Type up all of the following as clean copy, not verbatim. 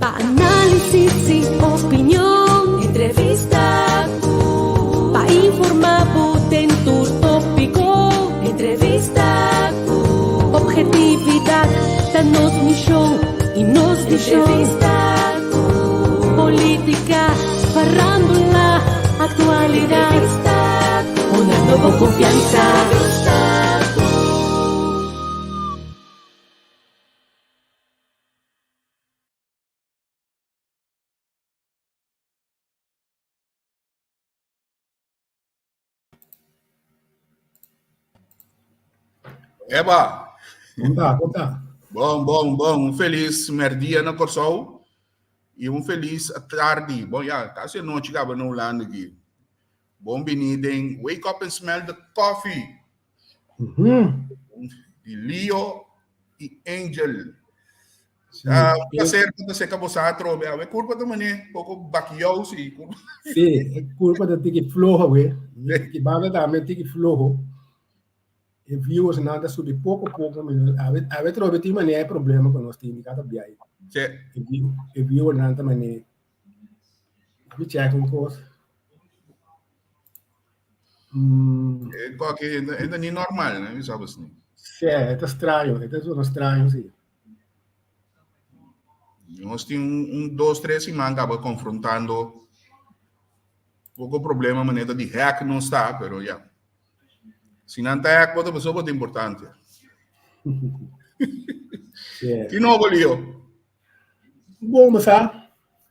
Pa análisis i opinion, entrevista ku pa informá bo den tur tópiko, entrevista ku objetividat ta nos mishon i nos vishon, entrevista ku polítika, farándula, aktualidat, entrevista ku una nobo konfiansa, entrevista ku. Eba! Konta, konta. Bon, bon, bon. Un felis merdia na Kòrsou i un felis tardi. Bon, ya, kasi anochi kaba na Hulanda aki. Bon bini den Wake Up and Smell the Coffee. Di Leo i Angel. Sí. Ah, un placer ku ta seka boso atrobe. Awe kurpa ta mané poko bakiou si. Sí, e kurpa ta tiki floho we. Tiki banda tambe tiki floho. E viewers nan ta subi poko poko. Awe awe trobe tin mané e problema ku nos tin di kada biahe. Sí. E view e viewer nan ta mané. Mi check un kos. Mm. E koki e ta ni normal, ne? Mi sabes ni. Sí, e ta straño, e ta zona straño, sí. Nos tin un, un dos, tres siman kaba konfrontando poko problema manera di hack nos ta, pero ya. Si nan ta hack, bo ta pasobra bo ta importante. Sí. Ki nobo, Leo? Bon, bo sa,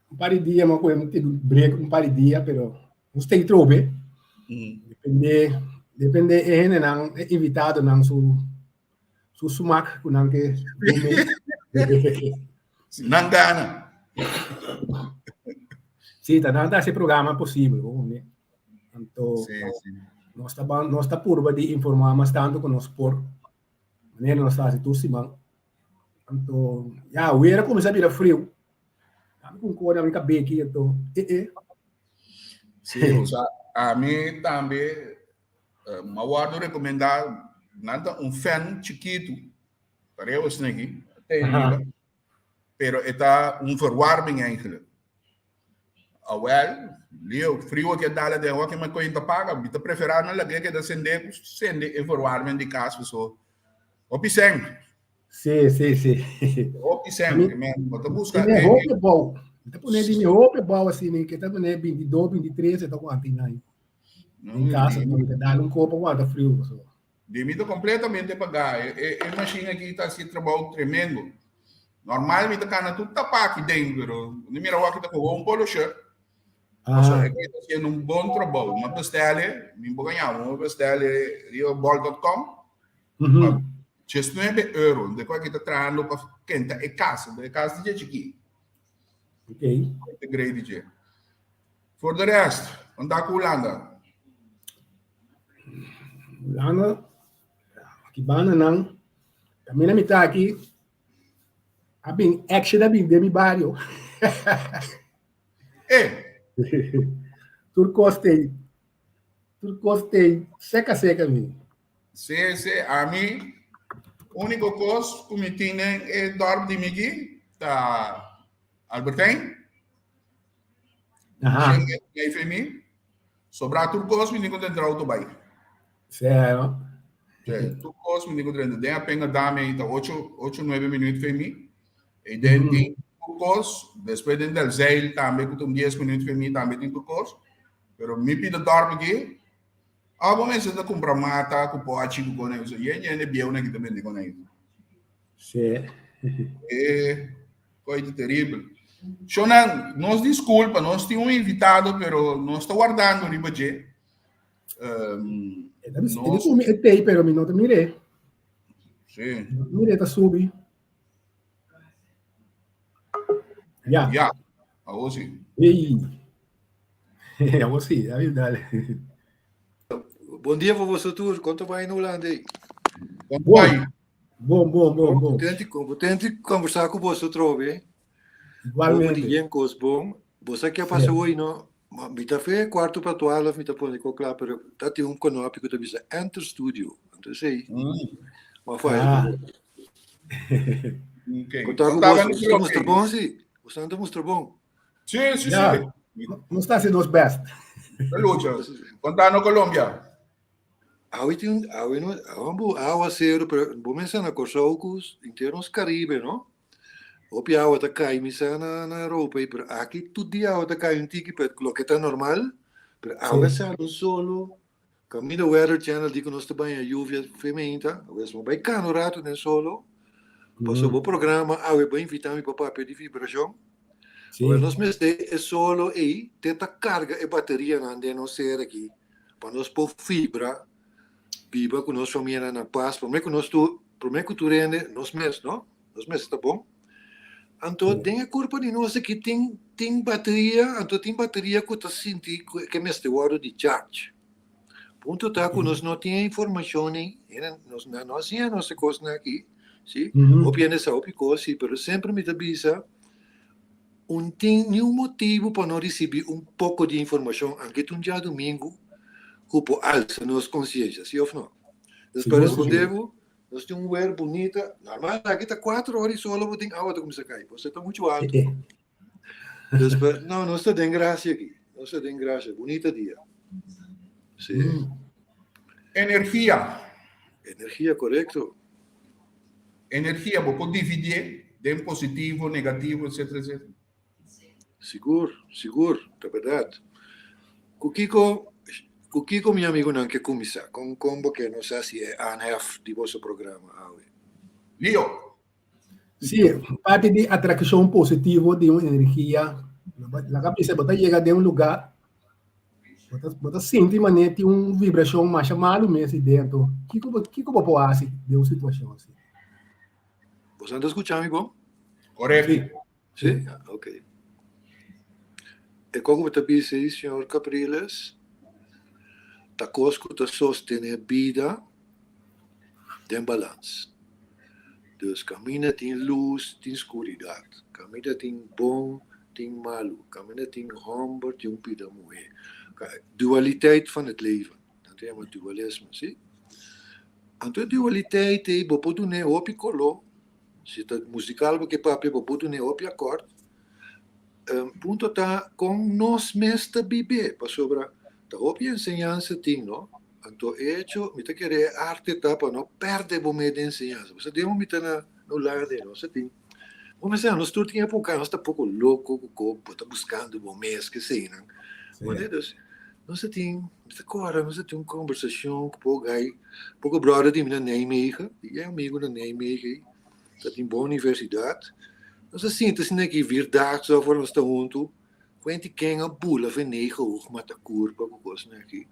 un par di dia mi a kohe un break un par di dia, pero nos ta trobe. Depende, depende e hendenan, e invitadonan su su smak ku nan ke come. Nan gana. Sí, ta nan ta hasi e programa posibel, bo komprende. Anto, Sí, sí. nos ta ban, nos ta purba di informá mas tantu ku nos por, manera nos ta hasi tur siman. Anto, ya, weer a kuminsá bira friu. Ami ku un kos na mi kabeki, anto, eh eh. Sí, o sea, ami tambe eh, m'a wòrdu rekomendá, nan ta un fan chikitu, pareu esnan aki, te riba, pero e ta un verwarming eigenlijk. Awel, Leo, friu aki a dal aden, awor ke mi kointa paga, mi ta preferá nan lag'é keda sendé ku sende e verwarming di kas, paso hopi sèn. Sí, sí, sí. Hopi sèn, ke men bo ta buska Mi e hopi abou. Mi ta pone di mi hopi abou asina, ke ta pone 22, 23, e ta wanta einan. Den kas, mi ta dal un kopo wanta friu, paso. Di mi ta completamente pagá. E, e, e machine aki ta hasi trabou tremendo. Normal mi ta kana tur tapá aki den, pero mi mira awor aki ta koho un polo shirt. Paso Ah. e ta haciendo un bon trabou. Mi bestele, mi bo gaña, mi bestele riba bol.com. Mhm. 19 euro. De kwa aki ta trahando pa kenta e kas. E kas di dje chikí. Ok. E grei di dje. Voor de rest, unda ku Hulanda? Hulanda, aki banda nan, kaminda mi ta aki, a bin action a bin den mi bario. Eh! Tur kos tei, tur kos tei seka seka mi. Sí, sí, ami úniko kos ku mi tin den e dorp di mi aki ta Albert Heijn. Aha. Shen Sobra tur kos mi tin ku drenta auto bai. Sero. Tur kos mi tin ku drenta. Den apenga dame ta ocho, ocho, nuebe minuut fe mi. E den tin tur kos. Despues den Delfzijl tambe ku ta un dies minuut fe mi tambe tin tur kos. Pero mi pida dorp aki. Abo mester ta kumpra mata ku pochi ku konai. So yen yen e bieunan ki ta bende konai. Sí. E koi ta teribel. Shownan, nos disculpa, nos tin un invitado, pero nos ta wardando riba dje. Um, e ta nos... E e tei, pero mi no ta mire. Sí. No mire ta subi. Ja. Ja, awor sí. Ei. Awor sí, a dale. Bon dia pa boso tur, kon ta bai na Hulanda ei? Kon ta bai? Bon, bon, bon, bon. Contenti, contenti conversar ku boso trobe. Igualmente. Hopi di kos bon. Bo sa ke a pasa hoy no? Ma mi ta fe kuarto pa twaalf mi ta pone ko kla, pero ta tin un konopi ku ta bisa enter studio. Anto esei. Ma fai. Ah. Okay. Konta ku boso, boso ta bon si? Boso ta mustra bon. Sí, sí, Ja. sí. Nos ta hasi nos best. Ta lucha. Kontano Colombia. Awe tin awe no awe bo awaseru pero bo mester na Kòrsou ku henter nos Karibe no. Hopi awa ta kai mi sa na na Europa ei pero aki tur dia awa ta kai un tiki pero loke ta normal pero awe Sí. sali un solo kaminda Weather Channel di ku nos ta baña yuvia feminta awe bo bai kana un rato den solo pasobra bo programa awe bo invita mi pa papia di vibrashon Sí. Awor nos mester e solo ei te ta karga e baterianan den nos ser aki pa nos por fibra biba ku nos famianan na pas promé ku nos tur promé ku tur hende nos mes no nos mes ta bon anto den e kurpa di nos aki tin tin bateria anto tin bateria ku ta sinti ku ke mester wòrdu di charge punto ta ku nos no tin e informashon ei hende nos nan no a siña nos e kosnan aki si hopi hende sa hopi kos si pero semper mi ta bisa Un tin niun motibu pa no risibí un poko di informashon anke ta un djadumingu ku por alsa nos konsiensha, si òf no? Nos pa respondé bo, nos tin un wer bunita, normal aki ta kuater ora i solo bo tin awa ta kuminsá kai, pasobra ta muchu altu. Dus pa, no, nos ta den grasia aki, nos ta den grasia, bunita dia. Si. Energia. Energia, korekto. Energia bo por dividié den positivo, negativo, etcétera, etcétera. Sigur, sigur, ta bèrdat. Ku kiko, ku kiko mi amigunan ke kuminsá? Kon, kon bo ke nos hasi e aanhef di boso programa awe? Lio. Sí, parti di atrakshon positivo di un energia, laga bisa bo ta yega den un lugá Bo ta, bo ta sinti manera tin un vibrashon masha malu mes ei dentro. Kiko bo, kiko bo por hasi den un situashon asi? Boso ta skucha mi bon? Korekto. Sí? Ah, ok. E kos ku bo ta bisa ei, señor Capriles, ta kos ku ta sostené bida den balans. Dus kaminda tin lus, tin skuridat. Kaminda tin bon, tin malu. Kaminda tin hòmber, tin un pida muhé. Dualiteit van het leven. Nan ta yama dualisme, si? Anto e dualiteit ei bo por dun'é hopi koló. Si ta musikal bo ke papia, bo por dun'é hopi akòrt. Punto ta kon nos mes ta bib'é, pasobra ta hopi enseñansa tin, no? Anto e hecho, mi ta kere e arte ta pa no pèrdè bo mes den enseñansa. Pasobra den un mi ta na Hulanda i nos a tin, bo mester nos tur tin epoka, nos ta poko loko ku ko bo ta buskando bo mes, keseinan. Manera dus, nos a tin, mi ta kòrda nos a tin un kombersashon ku poko gai, poko bròder di mi na Nijmegen, i e amigu na Nijmegen ei, ta tin bon universidat. Nos a sinta asina aki vierdaagse of ora nos ta huntu, kuenti ken a bula for negen hoog mata kurpa ku kosnan aki.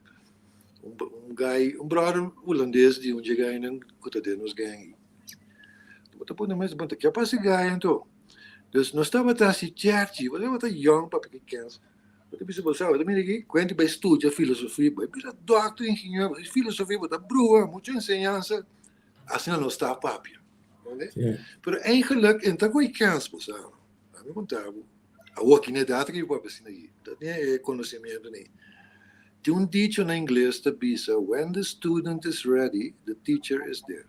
Un un guy, un bròder hulandes di un dje guynan ku ta den nos gang ei. Bo ta pone mes, bo ta ke pasa e guy anto? Dus nos tabata hasi chèrchi, bo tabata yòn papia ki kens. Bo ta bisa bo sa, bo ta mira aki, kuenti bai studia filosofia, bai bira dòkter, ingenieur, filosofia bo ta bruha, muchu enseñansa. Asina nos ta papia. Entende? Sí. Pero eigenlijk, en ta gooi kans, bo sa. Ami conta bo. Awor aki na edad aki bo papia asina aki. Ta tin e conocimiento ni. Tin un dicho na ingles ta bisa, when the student is ready, the teacher is there.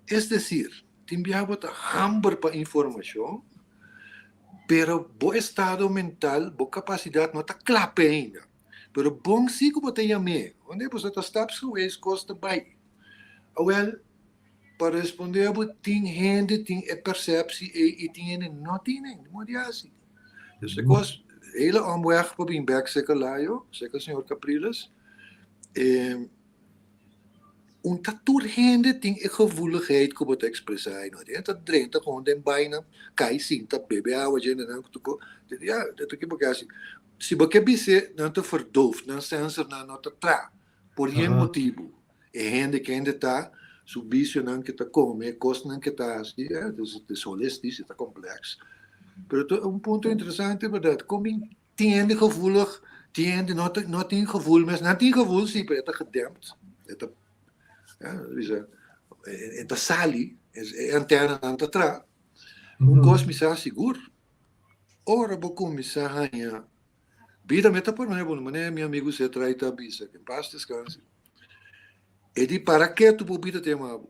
Es decir, tin biaha bo ta hamber pa informacion, pero bo estado mental, bo capacidad no ta cla p'e ainda. Pero bon si ku bo ta yam'é. Wanneer boso ta stapsgewijs kos ta bai. Awel, pa respondé bo, tin hende tin e persepsi ei i tin hende no tin ei. Modo di hasi. Dus e kos, hele omweg pa bin bek serka Layo, serka señor Capriles. E, un ta tur hende tin e gevoeligheid ku bo ta ekspresá ei no. Tin hende ta drenta gewoon den baina, kai sinta, bebe awa djende nan ku tur kos. Ya, ta ki bo ke hasi. Si bo ke bis'é, nan ta verdoofd, nan sensornan no ta tra, por yen motibu. E hende kende ta, su bisionan ke ta kome, kosnan ke ta hasi, eh, het is holistisch, e ta kompleks. Pero ta un punto interesante bèrdat, kon bin tin hende gevoelig, tin hende no ta no tin gevoel mes, nan tin gevoel si, pero e ta gedempt, e ta, ja, bisa, e ta sali, e antenanan ta tra. Un kos mi sa sigur, Ora bo kuminsá haña bida mi ta pone bo manera mi amigu Setray ta bisa, ke pas deskanse. E di para ketu bo bida ta yama bo.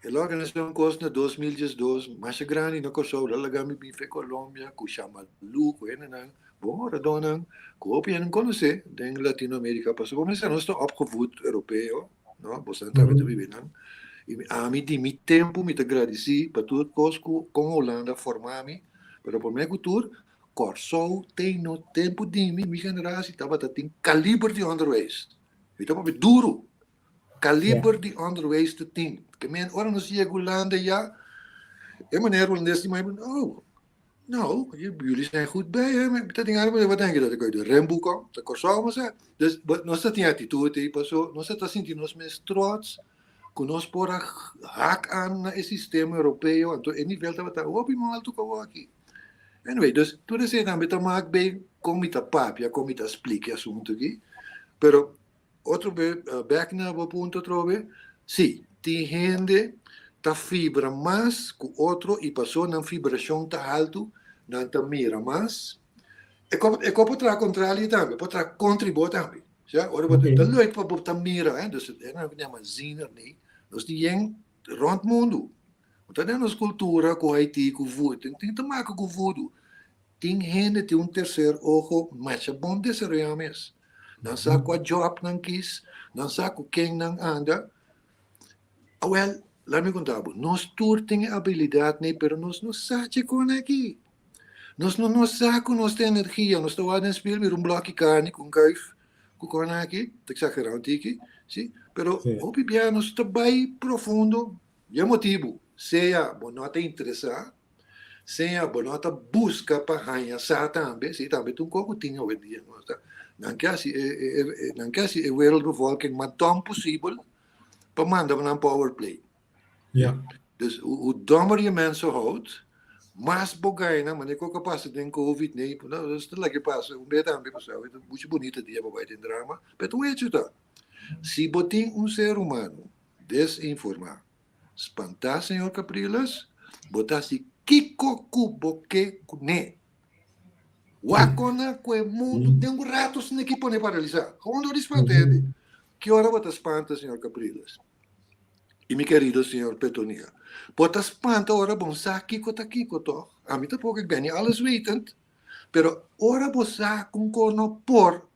El a organisá un kos na 2012 masha grandi na Kòrsou, el a laga mi bin fe Colombia ku Shamalu, ku hendenan, bon oradónan, ku hopi hende konosé den Latinoamérika, pasobra bo mester nos ta opgevoed europeo, no, boso tambe ta biba einan, i ami di mi tempu mi ta gradisí pa tur kos ku kon Hulanda a forma mi, pero promé ku tur, Kòrsou te no tempu di mi, mi generasi tabata tin kaliber di onderwijs. Mi ta papia duru. Kaliber di onderwijs ta tin. Ke men ora nos yega Hulanda ya, e meneer Hulandes di mai, oh, nou, jullie zijn goed bij, hè. Mi ta tin algo, wat denk je dat ik uit de Remboe kom? Ta Kòrsou mi sa. Dus nos ta tin atitude ei, paso nos ta sinti nos mes trots ku nos por a hak aan na e sistema europeo, anto e nivel tabata hopi mas alto ku awor aki. Anyway, dus tur esei tambe ta mak bei kon mi ta papia, kon mi ta splika e asuntu aki. Pero otro be, bek na bo punto atrobe, si, tin hende ta fibra mas ku otro i paso nan fibrashon ta haltu, nan ta mira mas. E ko, e ko por traha kontrali tambe, por traha kontri bo tambe. Sa, ora bo ta leuk pa bo ta mira, eh, dus e nan yama ziener, nee. Nos tin yen rònt mundu. Bo ta den nos kultura ku Haiti ku voodoo, tin tin te maka ku voodoo. Tin hende tin un terser ojo masha bon desaroyá mes. Nan sa kua job nan kis, nan sa ku ken nan anda. Awel, laat mi konta bo, nos tur tin e abilidat nei, pero nos no sa chikon aki. Nos no no sa ku nos tin energia, nos ta wak den spil mira un bloki karni ku un kuif ku kon aki, ta eksagerá un tiki, si, pero hopi bia nos ta bai profundo. Dje motibu, sea bo no ta interesá, sea bo no ta buska pa haña sa tambe, si tambe ta un kos ku tin awendia, no ta? Nan ke hasi e e nan ke hasi e wereldbevolking mas dòm posibel pa manda nan power play. Ja. Dus hoe dommer je mensen houdt, mas bo gaina, manera ku a pasa den covid, nee, no, dat is te lekker pasa, un bia tambe pasá, ta muchu bunita dia pa bai den drama, pero ta un hecho ta. Si bo tin un ser humano Desinformá. Spantá, señor Capriles, bo ta hasi kiko ku bo ke kuné. Wak kona ku e mundu den un rato asina ki pone paralisá. Gewoon dor di spanta hende. Ki ora bo ta spanta, señor Capriles? I mi kerido señor Petronia, bo ta spanta ora bo sa kiko ta kiko, tòg? Ami tampoko, ik ben ni alleswetend. Pero ora bo sa ku un kos no por,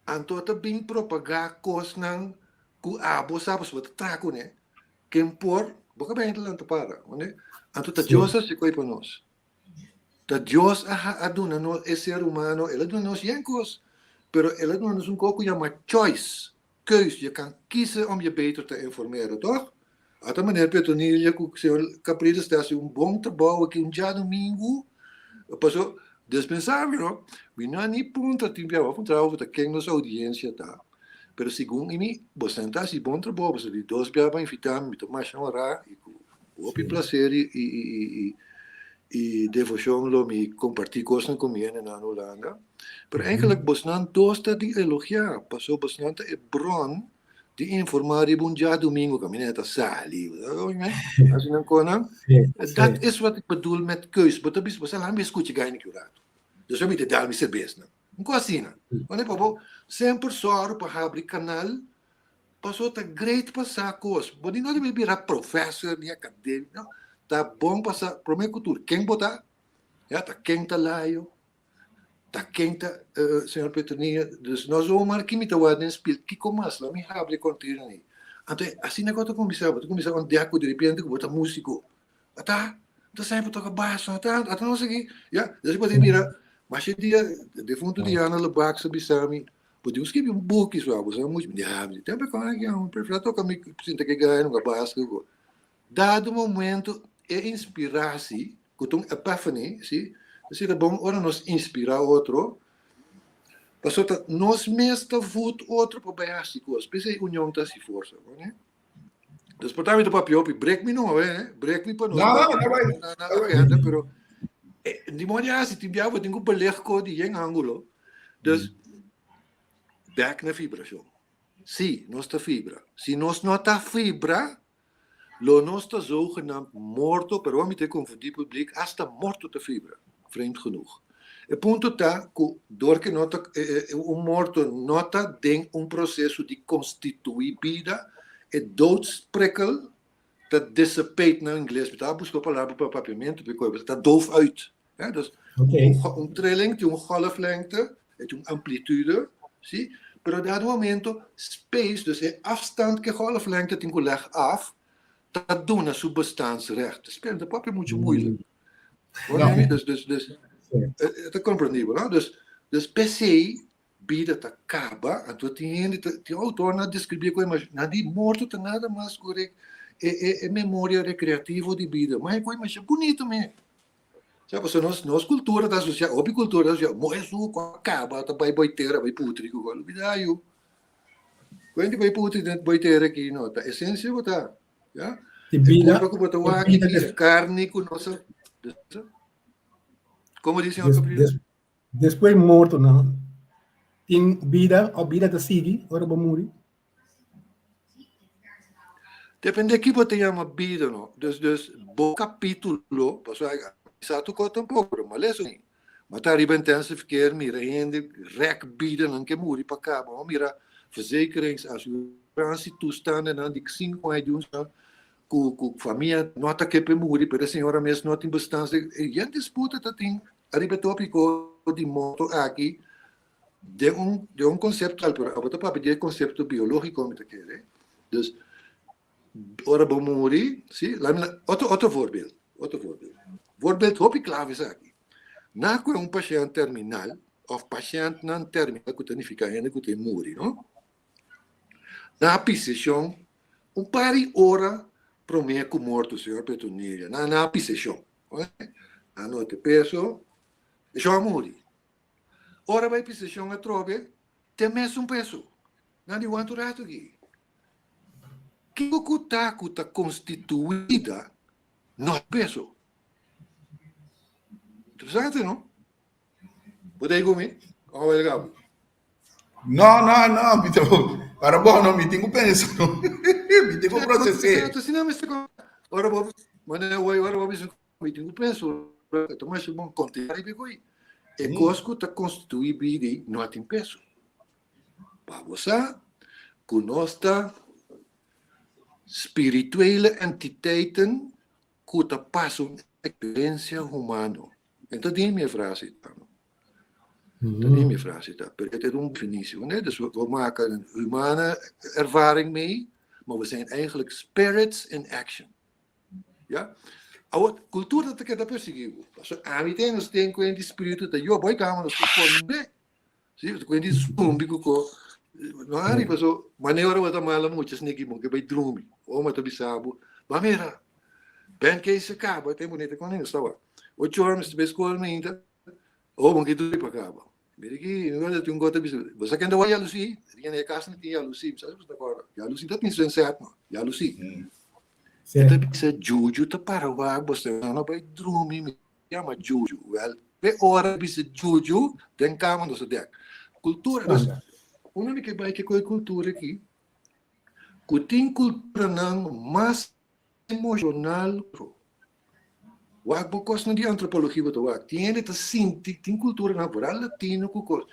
anto ta bin propagá kosnan Ku abo sa pasobra ta traha kuné, ken por, bo ka benta lanta para, oné? Anto ta Dios a hasi koi pa nos. Ta Dios a a duna nos e ser humano, el a duna nos yen kos, pero el a duna nos un kos ku yama choice, keus, je kan kise om je beter te informeren, toch? Ata meneer Petronilla ku señor Capriles ta hasi un bon trabou aki un djadumingu, paso despensabel no, mi no a ni puntra tin bia, bo a puntra bo ta ken nos audiencia ta. Pero segun mi, boso ta hasi bon trabou, boso di dos bia pa invitá mi, mi ta masha honrá i ku hopi plaser i i i i devoshon lo mi kompartí kosnan ku mi hende na Hulanda. Pero eigenlijk bosnan dos ta di elogiá, pasobra bosnan ta e bron di informá riba un djadumingu kaminda ta sali, asina konan. Dat is wat ik bedoel met keus. Bo ta bisa, bo sa laat mi skucha gani ki un ratu. Dus mi ta dal mi serbes nan. Un kos asina. Wanneer pa bo semper sòru pa habri kanal, paso ta great pa sa kos. Bo di no debe bira professor ni akademiko, no. Ta bon pa sa prome ku tur ken bo ta, ya, ta ken ta layo, ta ken ta señor Petronilla. Dus no zomaar ki mi ta wak den spil, kiko mas? Laat mi habri e kontena ei. Anto asina ku bo ta kuminsá, bo ta kuminsá ontdek ku diripiente ku bo ta músiko. Ata, ta sai pa toka baso, ata, ata no sigui. Ya, despues bo tin mira, masha dia, defunto Diana Lebak sa bisa mi, bo tin skibi un buki so, bo sa mucho. Ya, mi di, tempo kon aki, mi prefera toka mi sinta ke gaya nunca bas ku. Dado momento e inspirasi, ku ta un epiphany, si, si ta bon ora nos inspira otro, pasobra ta nos mes ta voed otro pa bai hasi kos, p'esei union ta hasi forsa, bo ne? Dus por ta mi ta papia hopi, break mi no, eh, break mi pa nos. No, no, no, na, na agenda, pero eh, di modo hasi tin bia bo tin ku beleg ko di yen angulo. Dus back na vibracion. Si, nos ta fibra. Si nos no ta fibra, lo nos ta zogenaamd morto, pero mi te confundí publiek, hasta morto ta fibra, vreemd genoeg. E punto ta ku dor ke no ta un morto no ta den un proseso di konstituí bida, e doodsprikkel ta dissipate na ingles, mi ta buska un palabra pa papiamentu, pero ta doof uit. Ja, dus un trilling tin un golflengte, e tin un amplitude, si, pero dado momento space, dus e afstand ku e golflengte tin ku leg af, ta duna su bestaansrecht. Spera, ta papia muchu moeilijk. Hoor je me? Dus, dus, dus, ta komprendibel, no? Dus, dus p'esei bida ta kaba, anto tin hende ta, tin outornan a deskribí ku e nan di morto ta nada mas ku e, e, e memoria rekreativo di bida. Ma e kos masha bunito me. Sa pasobra nos, nos kultura ta asosiá, hopi kultura ta asosiá, moe su ku a kaba ta bai boi tera, bai putri ku kos. Lubidá yu. Kuenti bai putri den boi tera aki no, ta esensia ku ta. Ya? E bida, E kurpa ku bo ta e wak bida aki, e karni ku nos a, Komo di señor Capriles? Despues morto no tin bida o bida ta sigui ora bo muri? Depende ki bo ta yama bida no. Dus dus bo kapitulo, pasobra sa tur kos tampoko, pero males un. Ma ta riba intensive care mira hende rèk bidanan ke muri pa kaba. Bo mira verzekerings, assurantie toestandennan di sinku aña di un ku ku famia no ta ke p'e muri pero e señora mes no tin bestans. E yen disputa ta tin ariba e tópiko di morto aki den un den un konsepto al pero abo ta papia di e konsepto biológiko mi ta kere. Dus ora bo muri si laat mi otro otro voorbeeld otro voorbeeld voorbeeld hopi klave esaki. Na ku un pashènt terminal òf pashèntnan terminal ku ta nifiká hende ku ta muri no. Na piseshon un par di ora promé ku morto señor Petronilla na na piseshon a nota peso e shon a muri. Ora bai piseshon atrobe te mesun peso nan di wanta un rato aki. Kiko ku ta ku ta konstituida no peso? Interesante no? Bo ta ei ku mi? Òf a bai Gabo? No, no, no, mi ta, para bo no, mi tin ku pensa, no. Mi tin ku proses'é. Asina mester kon. Ora bo, manera wei, ora bo bisa mi tin ku pensa, ta masha bon konta riba e koi. E kos ku ta konstituí bida ei no a tin peso. Pa bo sa ku nos ta spirituele entiteiten ku ta pasa un eksperensia humano. Ento di mi e frase ta. Ta di mi e frase ta. Pero het is un definitie. Nee? Dus we maken een humane ervaring mee, maar we zijn eigenlijk spirits in action. Ja? Awor, cultura ta keda persiguí bo. Pasobra ami ten nos ten ku hende spiritu ta yo boy kama nos por pone. Sí, ku hende zumbi ku ko. No ari paso mane ora bo ta mala mucha sniki bo ke bai drumi. Oma ta bisa bo, ba mira, Ben Kees a kaba, te bonita kon nos tawa. Ocho ora mi bai skol mainta, oh bo ke drumi pa kaba. Mira ki, mi wak tin un gota bisa, bo sa kende wak yalusí? Riba e kas no tin yalusí, mi sa si bo ta kòrda. Yalusí ta tin sunset no, yalusí. E ta bisa Juju ta para wak bo sa no bai drumi, mi yama Juju. Wèl, te ora bisa Juju den kama nos a dèk. Kultura, dus unda mi ke bai ke koe kultura aki, ku tin kulturanan mas emoshonal ku Wak bo kosnan di antropologia bo ta wak. Tin hende ta sinti, tin kulturanan vooral latino ku kos.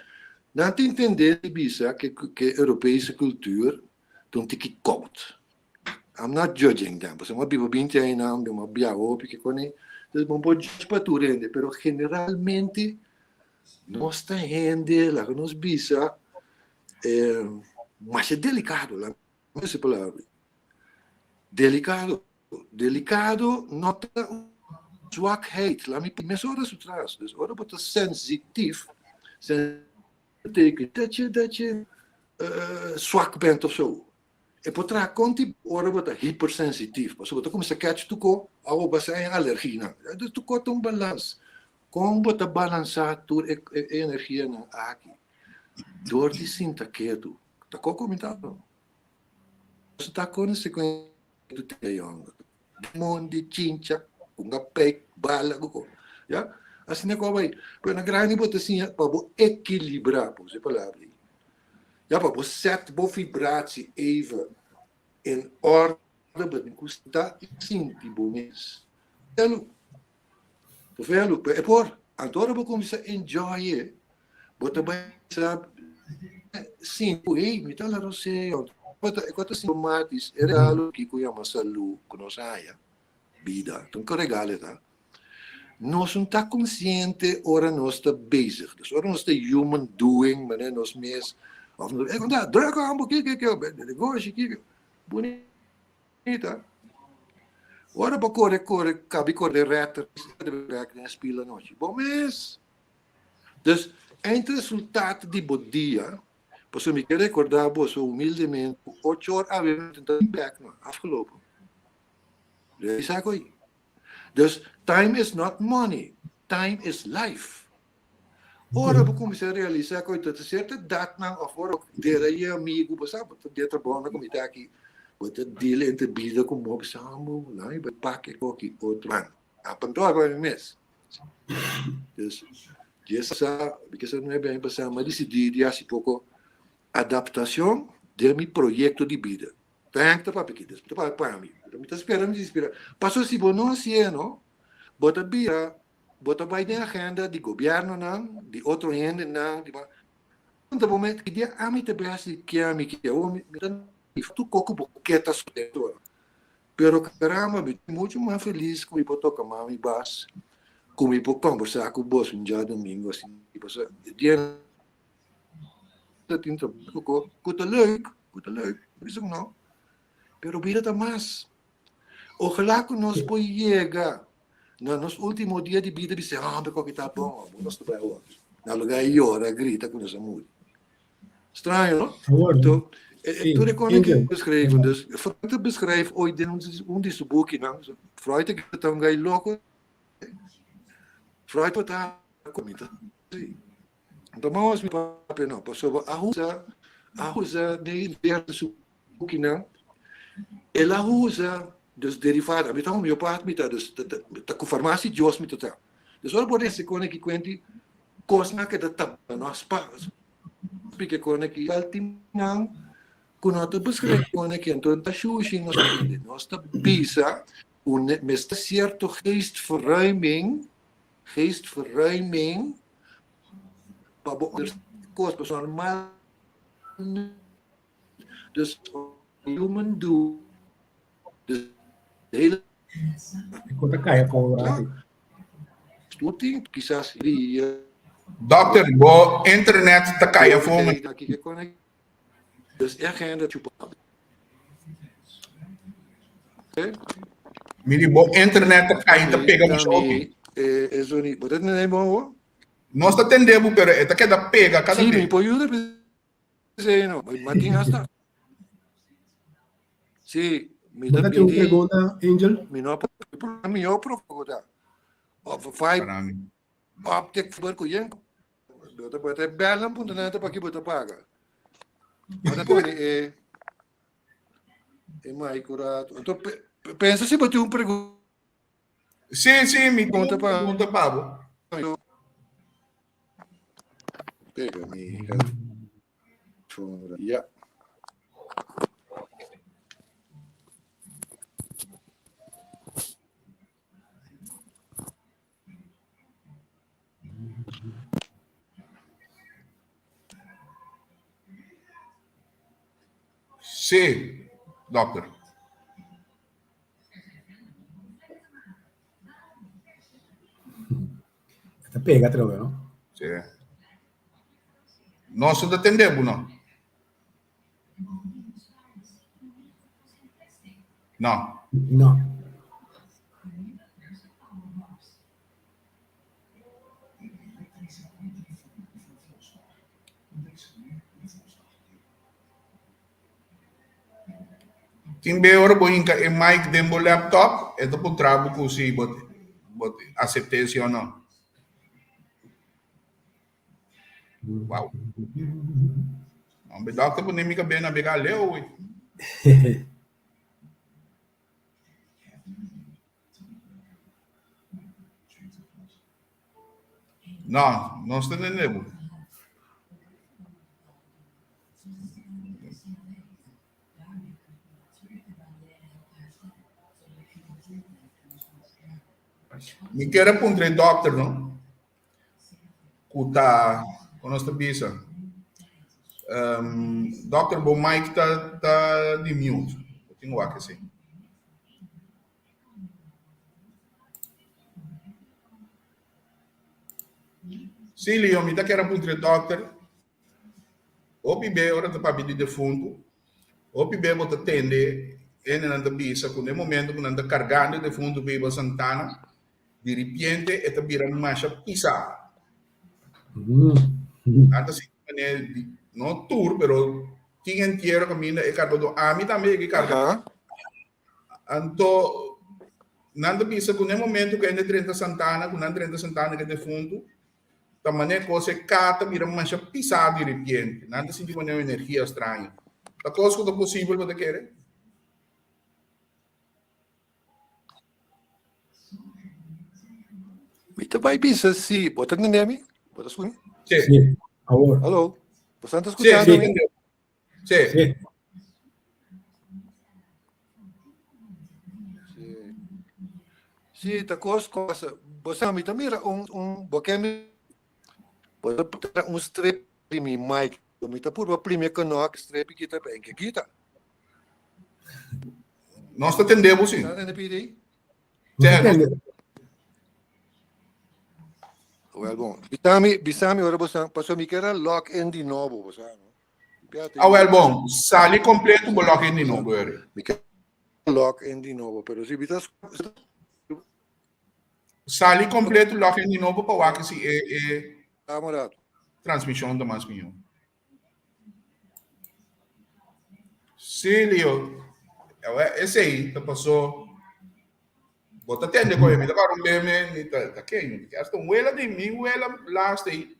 Nan tin tende di bisa ke ke Europese kultuur ta un tiki koud. I'm not judging them, pasobra mi a biba binti aña nan, mi a biaha hopi ke kone. Dus bo no por judge pa tur hende, pero generalmente nos ta hende, laga nos bisa, masha delikado, laga nos usa e palabra. Delikado. Delikado no ta un zwakheid. Laat mi mesora su tras. Dus ora bo ta sensitief, betekent dat je, dat je zwak bent of zo. E por traha konti ora bo ta hypersensitief. Pasobra bo ta kuminsá catch tuko, awo bo a haña alergianan. Dus tuko ta un balans. Kon bo ta balansá tur e energianan aki? Dor di sinta ketu. Ta koko mi ta? Nos ta konosé ku e te yòngu. Mondi, chincha, hunga pek, bala ku ko. Ya? Asina ku a bai. Pero na grandi bo ta siña pa bo ekilibrá, pa usa e palabra ei. Ya, pa bo sèt bo vibratie even in orde, bo tin ku sta i sinti bo mes. Velu. Velu. Pero e por. Anto ora bo kuminsá enjoy e, bo ta bai sa sinti ku, hey, mi ta la rosea. E kos ta sintomatis, e regalo ki ku yama salú ku nos haya, bida, ta un regalo e ta. Nos no ta konsiente ora nos ta bezig. Dus ora nos ta human doing, manera nos mes, of nos, e konta, druk aan bo, kiko, kiko, negoshi, kiko. Bunita. Ora bo kore, kore, kabi kore rechter, bek den spil anochi. Bo mes. Dus, eindresultaat di bo dia, pasobra mi ke rekordá boso humildemente ku ocho or awe mi ta bek no, afgelopen. Realisá ku ei. Dus, time is not money, time is life. Ora bo kuminsá realisá ku ta sierto edatnan òf ora bo dera e amigu, bo sa bo ta den trabou na komunidat aki, bo ta deal entre bida ku morto, bo sa bo laat mi bai pak e koki otro an. Apuntá pa mi mes. Dus, dje sa, mi ke sa nuebe aña pasá, mi a disidí di hasi poko adaptashon den mi proyekto di bida. Ta Henk ta papia aki, dus mi ta papia pa mi. Pero mi ta spera, mi ta spera. Pasobra si bo no hasié no, bo ta bira, bo ta bai den agenda di gobièrnunan, di otro hendenan, di Punta bo mes, ki dia ami ta bai hasi ke ami ke? Awor mi ta tur koko bo ke ta sosodé. Pero caramba, mi ta mucho mas feliz cu mi por toca mami bas, cu mi por conversa cu bos un djadomingo asina. Pasobra e dia ta tin trabou cu ta leuk, cu ta leuk, no bisa cu no, pero bida ta mas. Ojalá cu nos por yega na nos ultimo dia di bida bisa, hombre, cu aki ta bon, bo nos ta bai awor. Na lugar di yora, grita cu nos a muri. Straño, no? Anto, tur e kosnan ki beschreven. Dus, Freud a beschrijf ooit den un di su bukinan. Freud a ta un gai loko. Freud ta komita. Anto, mas mi papia no, pasobra a usa, a usa den diverso su bukinan, el a usa, dus derivado, ami ta homeopaat mi ta, dus ta ku farmacia Dios mi ta traha. Dus ora bo lesa kone ki kuenti, kosnan ke ta tapa nos pa splika kone ki altinan ku no ta beskrif kone ki anto ta shushi nos hende. Nos ta bisa ku mester sierto geestverruiming, geestverruiming pa bo kos pasobra normal dus human do dus hele Ku ta kai afó rato. Tur tin kisas di Dokter, bo internet ta kai afó me. Dus e agenda chupa. Miri, bo internet ta kai ta pega mucho hopi. E zoni, bo ta tende bon ho? Nos ta tende bo, pero e ta keda pega kada Sí, bes. mi por yuda p'esei no. Ma tin hasta Sí, mi Bo ta ta tin un pidi pregunta, Angel? mi no por mi pregunta. Of fiber Para mi. optic fiber ku yen. Bo ta bo ta bel punto net pa ki bo ta paga. Bo ta pone e e mic un rato. Anto pensa si bo tin un pregunta. Sí, sí, mi tin un pregunta pa bo. Pega mi headphone. Ja. Sí, dokter. Ta pega atrobe, no? Sí. Nos no ta tende bo, no? No. No. Tin be ora bo hinka e mic den bo laptop, e ta puntra bo ku si bo bo asept'é si o no. Wow. Hombre, dokter pone mi kabes na bega leu, wey. No, nos ta tende bo. Mi kier a puntra e dokter, no? Ku ta, ku nos ta bisa? Um, Dokter, bo mic ta, ta di mute. Bo tin wak esei. Sí, Leo, mi ta kier a puntra e dokter. Hopi be ora ta papia di defuntu, hopi be bo ta tende hendenan ta bisa ku na e momento ku nan ta kargando e defuntu pa hiba Santana, di ripiente e ta bira masha pisá. Nan ta sinti manera di, no tur, pero tin entiero kaminda e kargadó, ami tambe yega e karga. Anto nan ta bisa ku na e momento ku hende drenta Santana, ku nan drenta Santana ku e defuntu, ta manera kos e ka ta bira masha pisá di ripiente. Nan ta sinti manera un energia straño. Ta kos ku ta posibel bo ta kere? Mi ta bai bisa si. Bo ta tende mi? Bo ta skucha mi? Sí. Sí, awor. Hallo? Bo ta Sí, skuchando sí, mi? Sí. Sí. Sí. Sí, ta kos cosa. Bo sa mi ta mira un un bo ke mi bo ta un strip di mi mic. Mi ta purba primi e knop strip kita pa enke kita. Nos ta tende bo sí. Ta tende PD? Sí, Nos ta tende. Wel bon. Bisami, bisami ora bo sa, paso mi kera log in di nobo, bo sa, no? Ah, wel bon. Sali completo bo log in di nobo, Eri. Mi kera log in di nobo, pero si mi ta Sali completo log in di nobo pa wak si e e Amo rato. transmishon ta mas mihó. Sí, Leo. Esei ta pasó. Bo ta tende koe mi ta kòrda un be mi mi ta ta ken mi hasta un wela di mi wela laatste ei.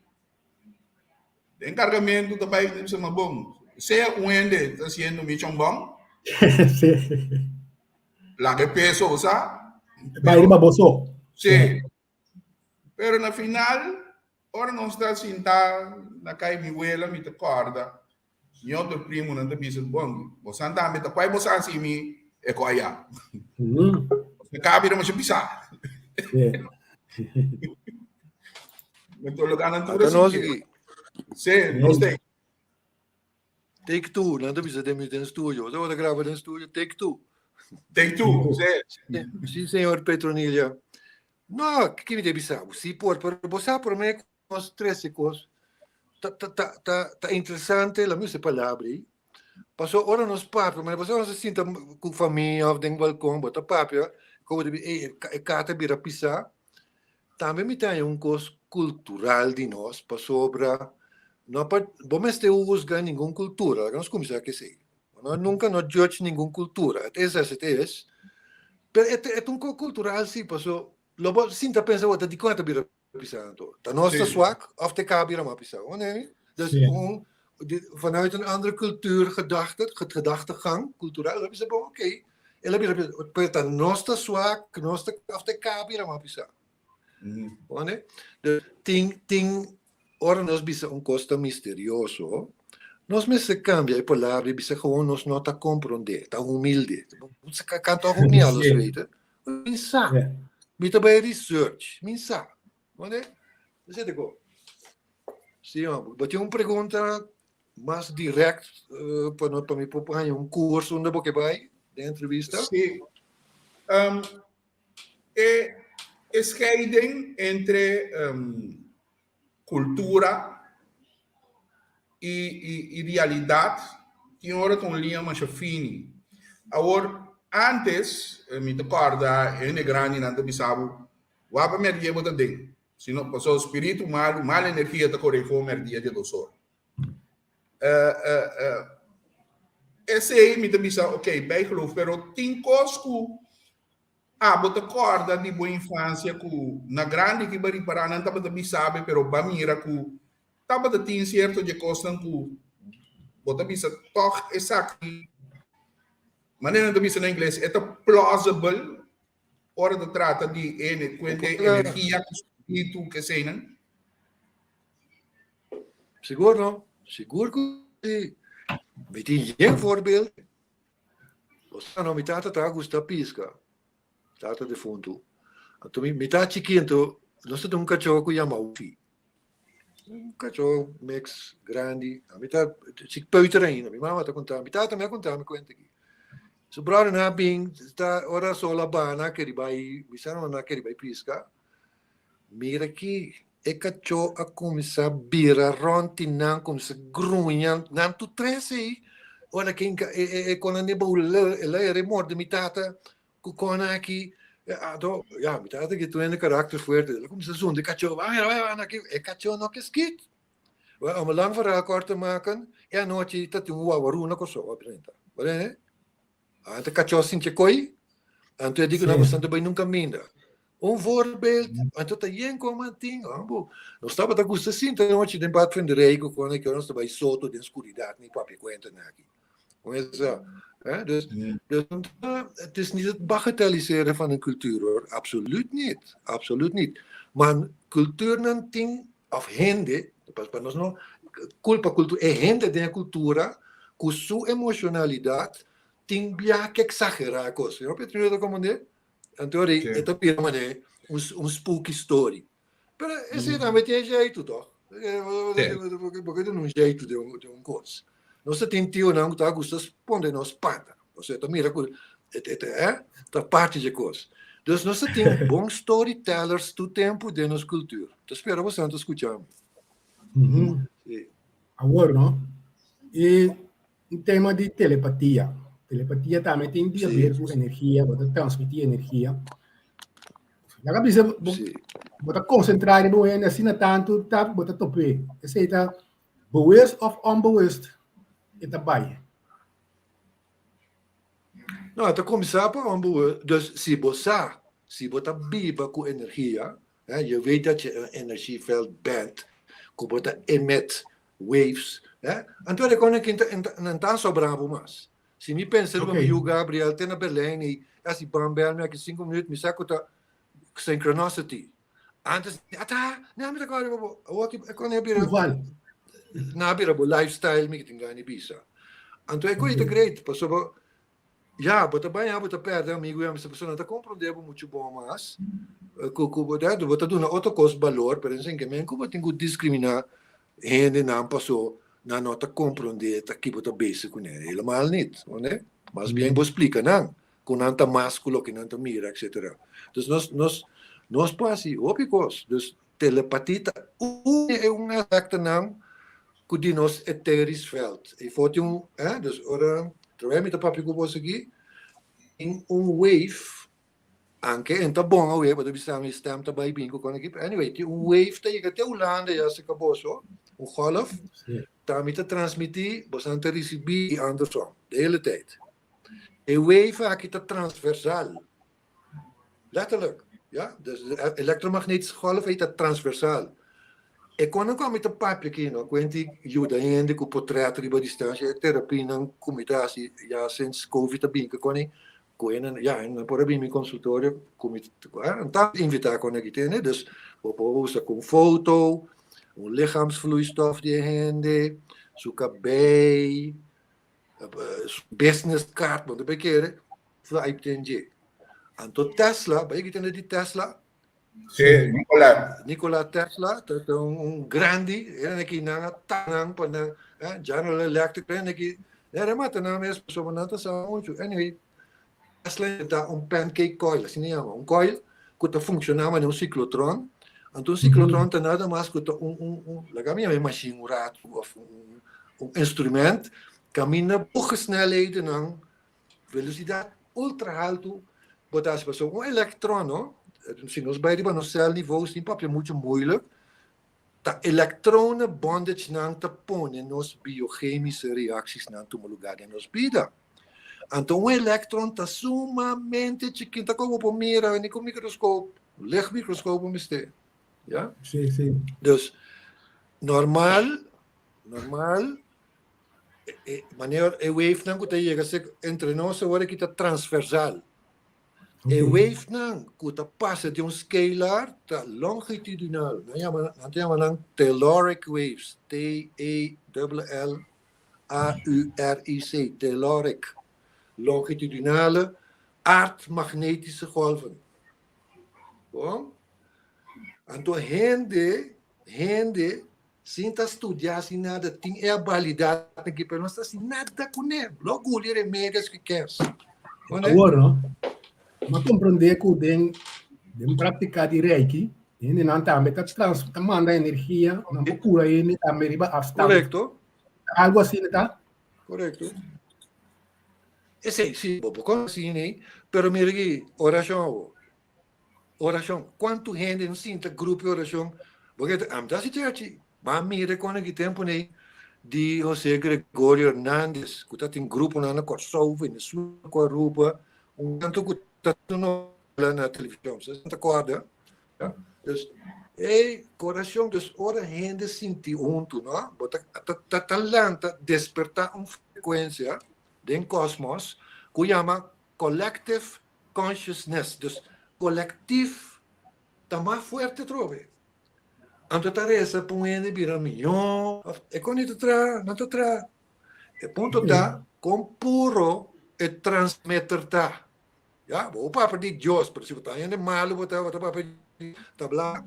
Den kargamentu ta bai mi bisa ma bon sea un hende ta hasiendo mi chòmbòn. Sí. Laga e peso bo sa. Bai riba bo so. Sí. Pero na final, ora nos ta sintá na kai mi wela, mi ta kòrda mi otro primonan ta bisa, Bon, bosan tambe ta kuai bosan hasi mi e ku ayá. Boso ka bira masha pisá. Enton loke nan tur a sinti. Sí, nos ta ei. Take two, nan ta bisa den mi den studio. Bo ta graba den studio, take two. Take two, sí. Sí, señor Petronilla. No, ki mi ta bisa bo? Sí por, pero bo sa promé ku nos trese kos ta ta ta ta ta interesante, laat mi usa e palabra ei, pasobra ora nos papia, manera pasobra ora nos ta sinta ku famia òf den balkon, bo ta papia, komo bo ta bisa, ey, e kar ta bira pisá. Tambe mi ta haña un kos kultural di nos pasobra no pa bo mester husga ningun kultura, laga nos kuminsá ku esei. No nunka no judge ningun kultura, het is as het is, pero e ta un kos kultural si paso lo bo sinta pensa bo ta dikon e ta bira pisá anto? Ta nos ta swak òf ta e ka bira mas pisá? Bo nemi? Dus un vanuit een andere cultuur gedachte, gedachtegang cultural, lo bisa bon oké, el a bira bisa, pero ta nos ta swak, nos ta of ta e ka bira mas bisa. Bone? Dus tin tin ora nos bisa un kos ta misterioso, nos mester kambia e palabra i bisa gewoon nos no ta komprondé, ta humilde. Kan tòg un mi alles weten? Mi sa. Mi ta bai research, mi sa. Bone? Esei ta ko. Sí, man. Bo tin un pregunta mas direct pa no pa mi por haña un curso unda bo ke bai den entrevista? Sí. Um, e, e scheiding entre um, cultura i, i, i realidad tin ora ta un liña masha fini. Awor, antes, mi ta corda hende grandinan ta bisa bo, wak pa merdia bo ta den. Sino pasobra spiritu malu, mal energia ta kore for merdia di dos or. Uh, uh, uh, esei mi ta bisa, ok, bijgeloof, pero tin kos ku abo ta korda di bo infansia ku na grandi ki bo ripará nan tabata bisa bo, pero bo a mira ku tabata tin sierto dje kosnan ku bo ta bisa tòg esaki, manera nan ta bisa na ingles, e ta plausible Ora ta trata di ene kuente energia ku spiritu ku eseinan. Sigur no, sigur ku si. Mi tin yen voorbeeld. Bo sa no, mi tata ta gusta piska, tata defuntu. Anto mi mi ta chikinto, nos ta tin un kachó ku yama Wufi. Un kachó mix grandi. Ami ta si peuter ainda. Mi mama ta konta, mi tata mi a konta mi kuenta aki. Su bròder nan a bin, ta ora sol a baha nan a kere bai, mi sa nan a kere bai piska. Mira ki e kachó a kuminsá bira rònt di nan, kuminsá gruña nan tur tres ei. Ora ke e e e kon a neba el a ere morde mi tata ku kon aki. Anto, ya, mi tata ki tur hende karakter fuerte, el a kuminsá zunda e kachó, bai bai bai aki, e kachó no ke skit. Wel, om een lang verhaal kort te maken, e anochi ta tin un wawarú na Kòrsou a drenta. Bo Anto kachó sinti e koi, anto e di ku nan bastante bai nunka minda. Un voorbeeld, anto ta yen kon man tin, bo. Nos tabata gusta sinta anochi den padvinderij ku kon aki nos ta bai soto den skuridat ni papia kuenta naki. Kon esa, hè? Dus, dus het is niet het bagatelliseren van een cultuur hoor, absoluut niet, absoluut niet. Maar cultuurnan tin of hende, pas pa nos no culpa cultura, e hende den e cultura cu su emocionalidad tin bia ke exagera cos. Yo Petro ta comprende? Anto ri e ta bira mane un, un spooky story. Pero ese tambe tin jeito toch? Porque tin un jeito de un, de un cos. Nos ta tin tionan cu ta gusta pone nos pata. Osea ta mira cu eh, ta parti dje cos. Dus nos ta tin bon storytellers tur tempo den nos cultuur. Ta spera bosan ta scucha mi. Si. Awor no, e un tema di telepatia. Telepatia tambe tin di haber cu energia, bo ta transmiti energia. Laga bisa bo, bo ta concentra riba un hende asina tanto ta bo ta top'é. Esei ta bewust of onbewust e ta bai. No, ta kuminsá pa onbewust. Dus si bo sa, si bo ta biba ku energia, hè, je weet dat je een energieveld bent, ku bo ta emit waves, hè, anto de kone kin ta nan ta sobra bo mas. Si mi pensa riba mi yu Gabriel te na Berlijn ei, asi ban bel mi aki sinku minuut, mi sa ku ta synchronicity. Antes, ata, nan mi ta kòrda riba bo. Awor ki e kone a bira, nan a bira bo lifestyle mi tin gana di bisa. Anto e kos ta great, pasobra ya, bo ta baña, bo ta pèrdè amigu i amistad, pasobra nan ta komprondé bo muchu bon mas, ku ku bo ta bo ta duna otro kos balor, pero esei ke men ku bo tin ku diskriminá hendenan paso nan no ta komprondé ta ki bo ta bezig kuné, helemaal nit, no? Mas bien bo splika nan. ku nan ta mas ku loke nan ta mira etcetera. Dus nos nos nos por hasi hopi kos. Dus telepati ta un di e un aspektonan ku di nos eterisch veld. E for tin un eh dus ora terwijl mi ta papia ku boso aki tin un wave anke en ta bon awe bo ta bisa mi stem ta bai bin ku kon aki pero anyway tin un wave ta yega te Hulanda ya serka boso un golf ta mi ta transmiti boso ta risibi i andersom de hele tijd. E wave aki ta transversal. Letterlijk, ja. Dus de elektromagnetische golf ei ta transversal. E konan ku ami ta papia aki no, kuenti yuda hende ku potret riba distancia, e terapianan ku mi ta hasi ya sinds covid a bin ku koni, ku hende, ya, hende por a bin mi consultorio ku mi ta invita kon aki tende, dus bo por usa ku un foto, un lichaamsvloeistof di e hende, su kabei, business card, bo ta bay kere fly ten dje. Anto Tesla, bay ki tende di Tesla? Sí, Nikola. Nikola Tesla, ta ta un, un grandi, era ki nan a tanan pa nan, eh, General Electric, era ki, era mata nan mes, pasobra nan ta sa mucho. Anyway, Tesla inventa un pancake coil, asina yama, un coil ku ta funciona manera un ciclotron. Anto un ciclotron ta nada mas ku ta un, un, un, laga mi yama e machine un rato, of un, un instrument kaminda hoge snelhedennan, velocidad ultra haltu, bo ta hasi pasobra un electron, no, si nos bai riba nos celniveau sin papia mucho moeilijk, Ta electronen bondage-nan ta pone nos biochemische reactiesnan tuma lugar den nos bida. Anto un electron ta sumamente chikin, ta como bo por mira ni cu microscoop, lichtmicroscoop bo mester, ya? Sí, sí. Dus, normal, normal, e manera e wavenan cu ta yega entre nos awor aki ta transversal. E wavenan ku ta pasa den un scalar ta longitudinal. Nan yama, nan ta yama nan telluric waves, T-E-L-L-A-U-R-I-C, telluric, longitudinale aardmagnetische golven. Bon? Anto hende, hende. Sin ta studia, sin nada, tin e abilidad aki, pero no ta haci nada cune. Lo guli remedios cu kens. Awor, no? M'a comprende cu den den practica di Reiki, hendenan tambe ta trans ta manda energia, nan por cura hende tambe riba afstand. Correcto. Algo asina ta? Correcto. Esey, si, bo por conoci ne, pero mira aki, oracion awor. Orashon. Kuantu hende no sinta grupo di orashon? Bo ke ta, Ami ta hasi church. Bo a mira kon aki tempu nei di Jose Gregorio Hernandez ku ta tin gruponan na Kòrsou, Venezuela ku Aruba, un tantu ku ta novela na televishon. Bo ta kòrda? Ya. Dus, ey, orashon, dus ora hende sinti huntu, no? Bo ta ta ta lanta, despertá un frekuensia den kòsmòs ku yama collective consciousness, dus collectief ta mas fuerte atrobe. Anto ta reza pa un hende bira mihó, of e kon ta traha, no ta traha. E punto ta kon puro e transmitter ta. Ya, bo papia di Dios, pero si bo ta hende malu bo ta, bo ta papia di ta bla.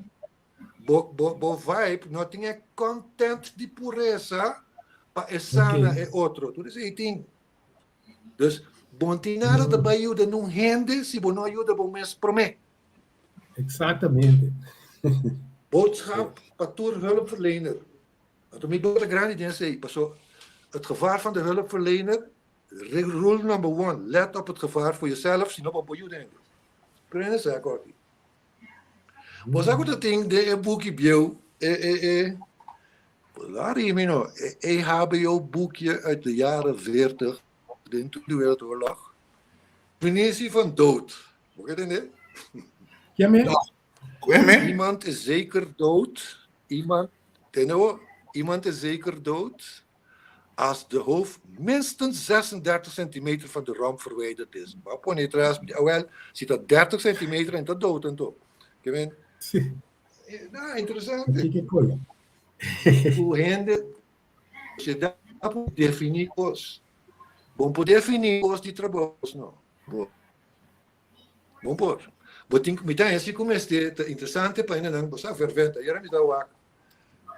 Bo, bo, bo vibe no tin e content di pureza pa e sana e otro. Tur esei tin. Dus, bo no tin nada ta bai yuda nun hende si bo no a yuda bo mes promé. Exactamente. Boodschap pa tur hulpverlener. Anto mi bota grandi den esei, paso het gevaar van de hulpverlener, rule number one, let op het gevaar voor jezelf, sino bo por yuda hende. Prende esaki aki. Bo sa ku ta tin den e buki bieu, e, e, e, Larry mi no, e EHBO boekje uit de jaren 40, den Tweede Wereldoorlog. Definitie van dood. Bo ke tende? Ja, me? Kweme? Iemand is zeker dood. Iemand, tende bo? Iemand is zeker dood als de hoofd minstens 36 centimeter van de romp verwijderd is. Bo a pone tras, awel, si ta 30 centimeter en ta dood anto. Ke men? Sí. Ah, interesante. Kiko kola. Ku hende se da por definí kos. Bon por definí kos di trabou no. Bo bon por. Bo tin mi ta hasi ku mester ta interesante pa hendenan bo sa vervent. Ayera mi ta wak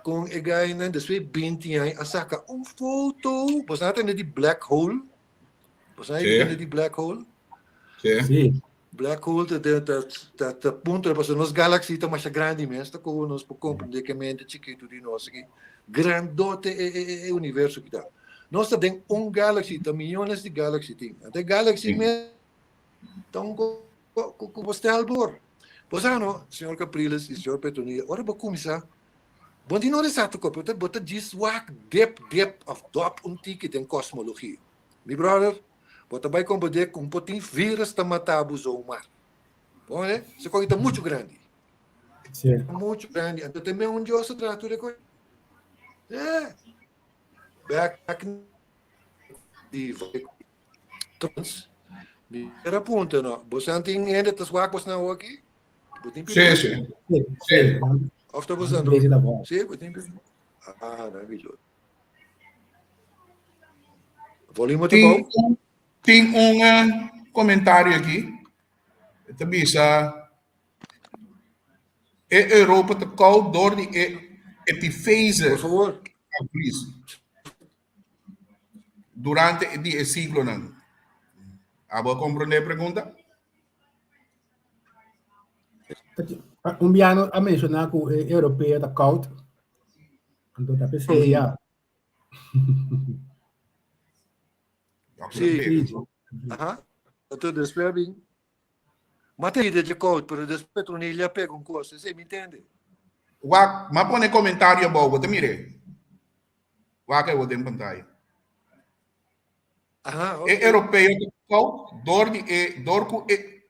kon e gainan despues 20 aña a saka un foto. Bo sa tende di black hole? Bo sa tende di black hole? Sí. Sí. Black hole ta ta ta ta ta punto pasobra nos galaxy ta masha grandi mes ta komo nos por comprende ke mente chikitu di nos aki grandote e e e universo ki ta. Nos ta den un galaxy ta miyones di galaxy tin. Anto e galaxy mes ta un ko ku ku bo stel bor. Bo sa no señor Capriles y señor Petronilla ora bo cuminsa bo no tin nada exacto ko pero bo ta djis wak dip dip of dop un tiki den cosmologia. Mi brother, bo ta bai comprende cu un por tin virus ta mata bo zomaar. Bo mira? Esaki cosa ta mucho grandi. Sí. Mucho grandi. Anto te un Dios ta traha tur e cosa. Eh. Back di trans. Mi era punto no. Bo san tin hende ta swak bos na aki? Bo tin Sí, sí. Sí. Sí. Of ta bos Deze da voz. Sí, bo tin Ah, maravilloso. Volume ta Tin, bou. tin un eh, comentario aki. E ta bisa e Europa ta koud door di e epifase Por favor. a vries durante di e siglonan. Abo a comprende e pregunta? Un biano a menciona cu e europeo ta koud. Anto ta p'esei ya. Sí. Aha. Anto despues a bin. M'a ta ida dje koud, pero despues Petronilla a pega un kos. Esei mi tende. Wak, m'a pone komentario abou, bo ta mir'é? Wak ei bo den pantaya. Aha, E oké. europeo ta koud dor di e dor ku e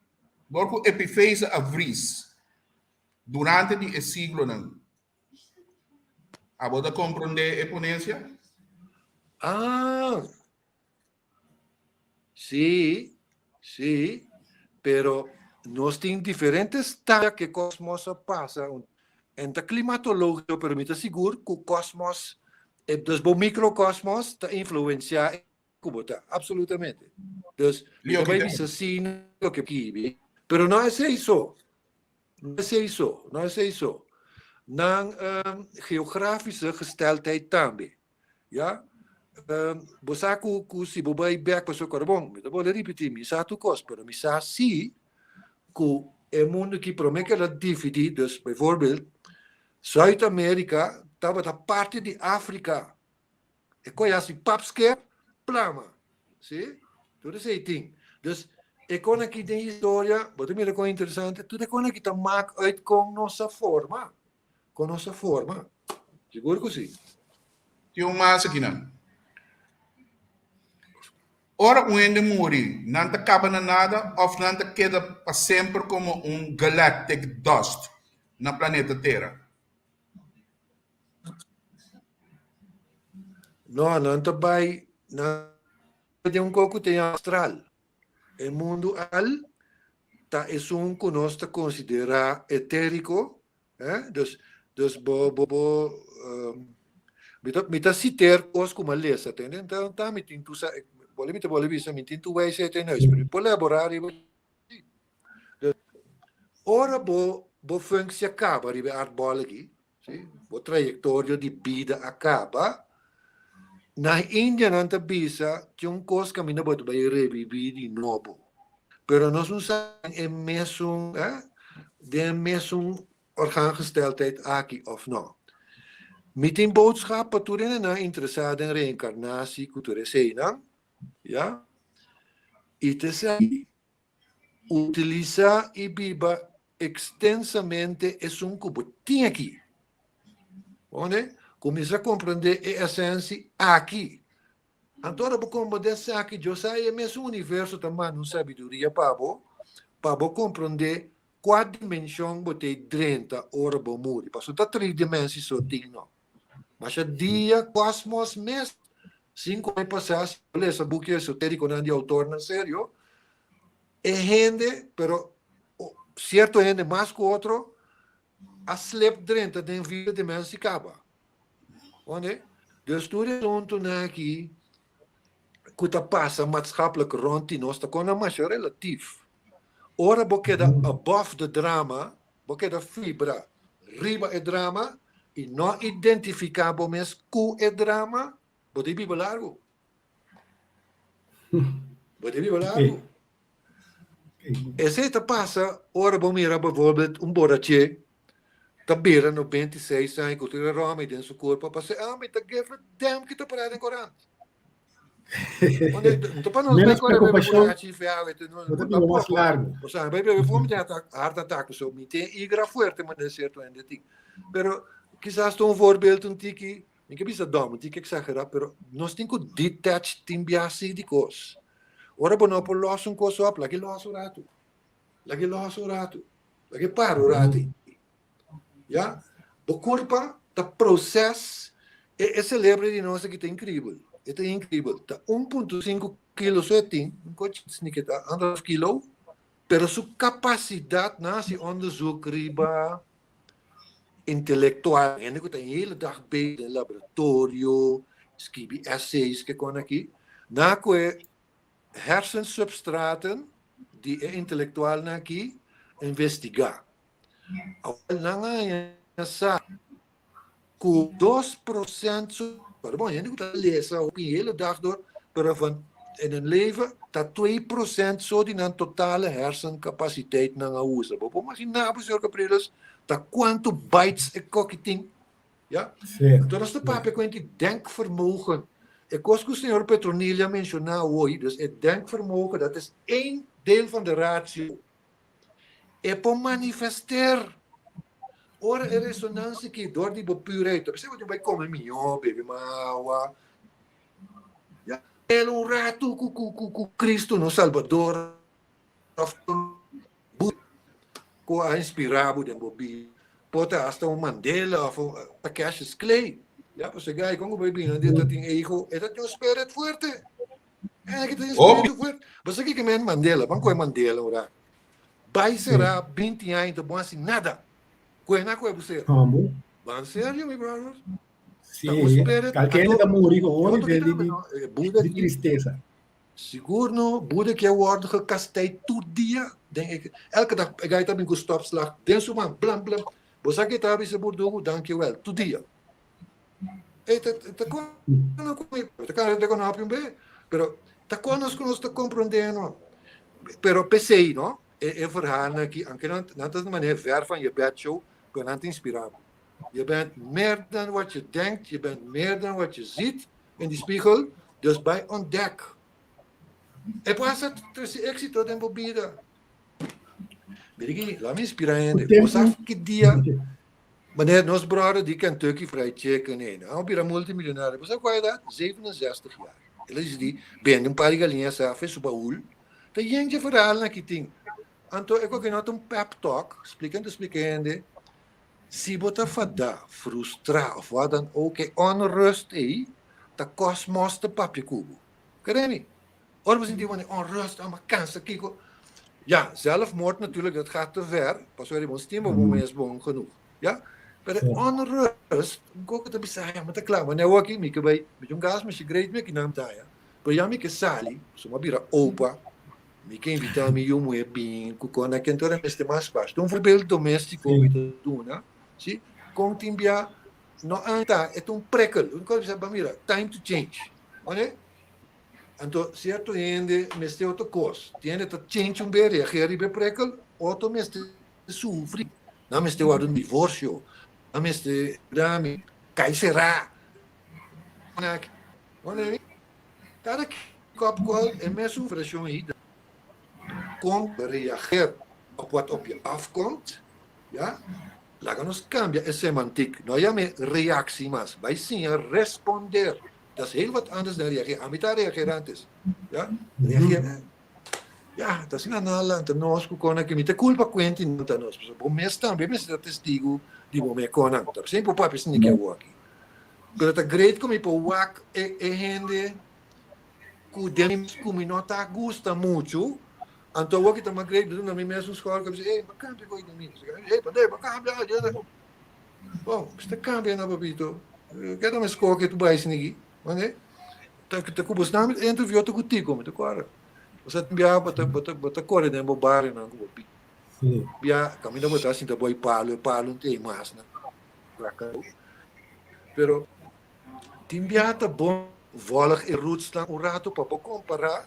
dor ku epifase a vries durante di e siglonan. Abo ta komprondé e ponensia? Ah, sí, sí, pero nos tin diferente stadia ke kosmos a pasa. En ta klimatológiko, pero mi ta sigur ku kosmos, e dus bo mikrokosmos ta influensiá e ku bo ta, absolutamente. Dus mi ta bai bisa sí na loke kibi, pero no esei so. No esei so, no esei so. Nan geografische gesteldheid tambe. Ya. Bo sa ku ku si bo bai bek pasobra kòrda bon, mi ta bolbe ripití, mi sa tur kos, pero mi sa sí ku e mundu aki promé ku el a dividí, dus bijvoorbeeld Zuid-Amerika tabata parti di Afrika. E koe hasi papsker, plama. Sí? Tur esei tin. Dus e kon aki den historia, bo ta mira kon interesante, tur e kon aki ta maak uit kon nos a forma. Kon nos a forma. Sigur ku si. Tin un mas akinan. Ora un hende muri, nan ta kaba na nada òf nan ta keda pa semper komo un galactic dust na planeta Tera? No, nan ta bai nan den un kos ku ta yama astral. E mundu al ta esun ku nos ta konsiderá etériko, eh, dus dus bo bo bo mi ta mi ta siter kos ku mi a lesa tende, enton ta mi tin tur sa mi ta bolbe bisa mi tin tur wijsheid in huis, pero mi por laborá riba Dus, ora bo bo functie a caba riba e aardbol aki, si, bo trayectorio di bida a caba, na India nan ta bisa tin un cos caminda bo ta bay revivi di nobo. Pero nos no sa den e mesun, eh, den e mesun orgaangesteldheid aki of no. Mi tin boodschap pa tur hendenan interesa den reencarnatie cu tur eseinan, ya, y ta esaki. Utilisá i biba ekstensamente esun ku bo tin aki. Pone, kuminsá komprendé e esensi aki. Anto ora bo komprendé esaki, Dios sa e mesun universo ta manda un sabiduria pa bo, pa bo komprendé kua dimenshon bo ta drenta ora bo muri. Pasobra ta tri dimensi so tin no. Masha dia kosmos mes sin ku e pasá si bo lesa buki esoterikonan di outornan serio, e hende, pero sierto hende mas ku otro, a slip drenta den vida di mens i kaba. Wande? Dus tur e asuntunan aki ku ta pasa maatschappelijk rond di nos ta kona masha relatief. Ora bo keda above the drama, bo keda fibra riba e drama i no identifiká bo mes ku e drama, bo ta biba largu. Bo ta biba largu. Esei ta pasa ora bo mira bijvoorbeeld un borraché ta bira 96 aña ku tur e ròmi den su kurpo, pasobra e homber ta give a damn ki ta pará den korant. Menos preocupacion, bo ta biba mas largo. O sea, bai bebe fome tin heart attack, so mi tin igra fuerte manera cierto hende tin. Pero kisas ta un voorbeeld un tiki, mi ke bisa dom, un tiki exagera, pero nos tin ku detach tin bia si di kos. Ora bo no por los un kos op, lag'e los un ratu. Lag'e los un ratu. Lag'e para un ratu. Ya? Bo kurpa ta proses e e selebre di nos aki ta inkribel. E ta inkribel. Ta 1.5 kilo so e tin, un kochi snik ta anderhalf kilo, pero su kapasidat nan hasi onderzoek riba intelektual, hende ku ta hele dag bezig den laboratorio, skibi essays ke kon aki, nan a kohe hersensubstraten di e intelektualnan aki investigá. Awor nan a haña sa ku 2% so, pero bon, hende ku ta lesa hopi hele dag door, pero van in hun leven ta 2% so di nan totale hersencapaciteit nan a usa. Bo por imaginá bo, señor Capriles, ta kuantu bytes e koki tin? Ya? Sí. Anto nos ta papia ku hende denkvermogen. E kos ku señor Petronilla a menshoná hoy, dus e denkvermogen, dat is één deel van de ratio. E por manifester ora e resonancia ki dor di bo pureit. P'esei bo tin bai come mihó, bebe mas awa. Ya, el un ratu ku ku ku ku Cristo nos Salbador of ku a inspirá bo den bo bida. Por ta hasta un Mandela of un Cassius Clay. Ya, pasobra e gai kon ku bai bini nan ta tin ego, e ta tin un spirit fuerte. Eh, ki ta tin spiritu fuerte. Bo sa kiko men Mandela? Ban kohe Mandela un rato. Bai será 20 aña ta bon hasi nada. Kohe na kohe bo ser. Como? Ban serio, mi brother. Sí, kalke hende ta muri gewoon di, di, di, di tristesa. Sigur no, Buda ke wòrdu gekastijd tur dia. Den, elke dag e gai ta bin ku stopslag den su man, blam blam. Bo sa ke ta bisa burdugu? Dankjewel, tur dia. Ey, ta, ta kon ku mi, ta kan ta kon hapi un be, pero ta kon nos ku nos ta komprondé no. Pero p'esei no, e, e verhaalnan aki, anke nan, nan ta manera ver van je bed show, pero nan ta inspirá bo. Je bent meer dan wat je denkt, je bent meer dan wat je ziet in die spiegel, dus bai ontdek. E por hasta trese éxito den bo bida. Mira aki, laat me inspirá hende. Bo sa ki dia Meneer, nos brother di Kentucky Fried Chicken ei, nan a bira multimilionario. Bo sa kua edat? 67 jaar. El a disidí bende un par di galiña saf e su baul. Ta yen dje verhaalnan ki tin. Anto e koke no ta un pep talk, splikando splika hende, si bo ta fadá, frustrá of wat dan ook, e onrust ei ta kosmos ta papia ku bo. Kere mi? Ora bo sinti bo onrust, amo kansa kiko. Ja, zelfmoord natuurlijk, dat gaat te ver. Pasobra riba un stima bo mes bon genoeg. Ja? Pero e onrust, un koko ta bisa, ya, mi ta kla, ma neu aki mi ke bai, mi tin un gas mishi great mi aki nan ta ya. Pero ya mi ke sali, pasobra mi a bira opa, mi ke invita mi yu muhe bin ku kon aki, anto mester mas spacio. Ta un voorbeeld domestico mi ta duna, si, kon tin bia no anta, e ta un prikkel. Un kos bisa, mira, time to change. Oké? Anto sierto hende mester otro kos. Tin hende ta chencha un be, reageer riba e prikkel, otro mester sufri. Nan mester wòrdu un divorsio, nan mester dami kai será. Kada kòp kòl e mesun frashon ei ta kon reageer op wat op je afkomt, ja. Laga nos kambia e semantiek, no yam'é reactie mas, bai siña responder. Dat is heel wat anders dan reageer. Ami ta reageer antes. Ja? Reageer. Ja, ta asina nan a lanta nos ku konan ki mi ta kulpa kuenti nan ta nos. Pasobra bo mes tambe mester ta testigu di bo mes konan. Ta p'esei bo papia esei ke awor aki. Pero ta great ku mi por wak e e hende ku den mi mes ku mi no ta gusta muchu. Anto awor ki ta mas great mi ta duna mi mes un skòl ku mi bisa, ey, bo kambia koe den mi. Ey, p'andé, bo kambia. Bon, bo ta kambia na papito. Ke ta mes koke tu bai sinigi? Mande? Ta ta ku bosnan mi ta interview ta ku Tico, mi ta kòrda. Bo sa tin bia bo ta bo ta bo ta kore den bo barionan ku bo bi. Sí. Bia kaminda bo ta sinta boi palu, e palu no tin mas na Pero tin bia ta bon volg e rootsnan un rato pa bo kompará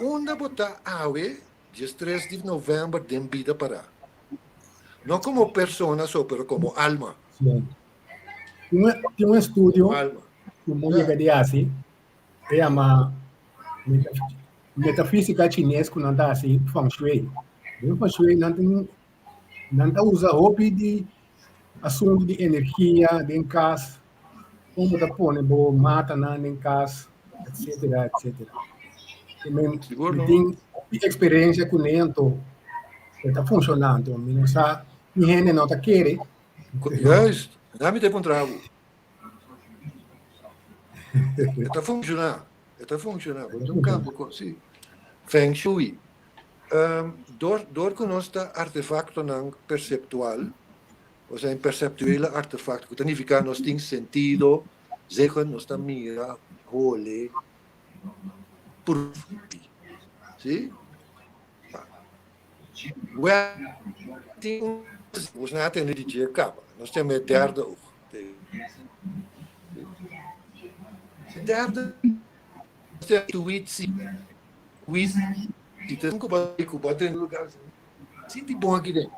unda bo ta awe 13 di novèmber den bida pará. No komo persona so, pero komo alma. Sí. Tin un, tin un estudio Alma. ku mi yega di hasi, e yama metafísika chines ku nan ta hasi feng shui. Den feng shui nan tin nan ta usa hopi di asuntu di energia den kas, kon bo ta pone bo matanan den kas, etcetera, etcetera. I men, Sigur mi no. tin hopi eksperensia kuné anto e ta funshoná anto mi no sa mi hende no ta kere. Juist, na mi ta puntra bo. E ta funshoná, e ta funshoná, bo ta un kambio ko, si. Feng Shui. Dor, dor ku nos ta artefaktonan perseptual, osea un perseptuele artefakto, ku ta nifiká nos tin sentido, zegen, nos ta mira, hole, prufi. Si? Wèl, tin un, nos nan a tende di dje kaba, nos tin e derde oog. E derde ta intuïtie. Intuïtie ta ku bo ku bo den lugar sinti bon aki den.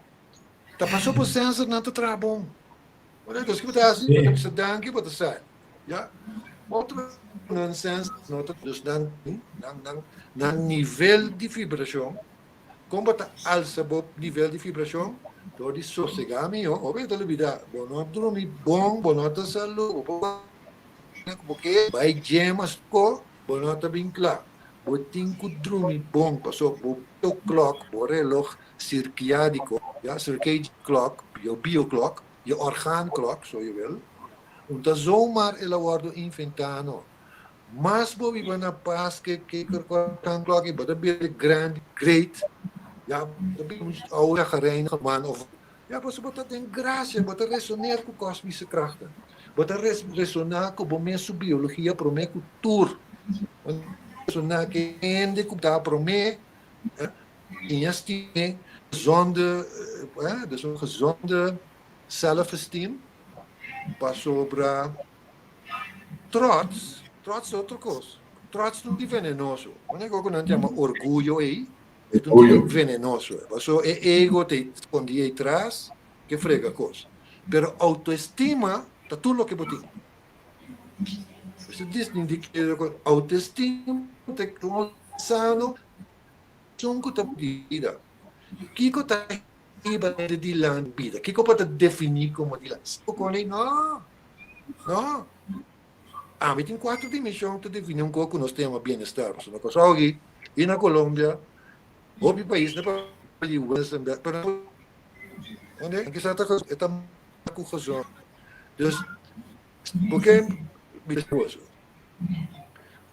Ta paso bo sensornan ta traha bon. Ora entonces ki bo ta hasi? Bo ta bisa danki bo ta sali. Ya. Otro nan sens no ta dus nan nan nan nan nivel di vibrashon. Kon bo ta alsa bo nivel di vibrashon? Dor di sosegá mihó. Hopi ta lubidá bo no a drumi bon, bo no ta salú, bo por ku bo ke bai gym asko bo no ta bin kla. Bo tin ku drumi bon pasobra bo bio klòk, bo reloj sirkiádiko, ya, circadian clock, yo bio klòk, je orgaanklok, zo je wil, un ta zomaar el a wòrdu inventá no. Mas bo biba na pas ke ke orgaanklok i bo ta bira grandi, great, ya, bo ta bira un oude chagrijnige man of, ya, pasobra bo ta den grasia, bo ta resoneer ku kosmische krachten, bo ta resoná ku bo mes su biologia promé ku tur, bo ta resoná ku e hende ku ta promé, siña stim'é, gezonde, dus un gezonde. Self-esteem, pasobra trots, trots ta otro kos. Trots ta un di venenoso. Un ego ku nan yama orguyo ei, e ta un di venenoso. Paso e ego ta skondí ei tras ke frega kos. Pero autoestima ta tur loke bo tin. Esei distinguí autoestima ta un sano esun ku ta bida. Kiko ta hiba hende dilanti bida? Kiko bo ta definí komo dilanti? No, no. Ami tin kuater dimenshon ta definí un kos ku nos ta yama bienestar. Pasobra na Kòrsou aki i na Colombia, hopi pais na papia di wellness, pero unda kisas ta e ta ku gezond. Dus, bo ke bisa boso?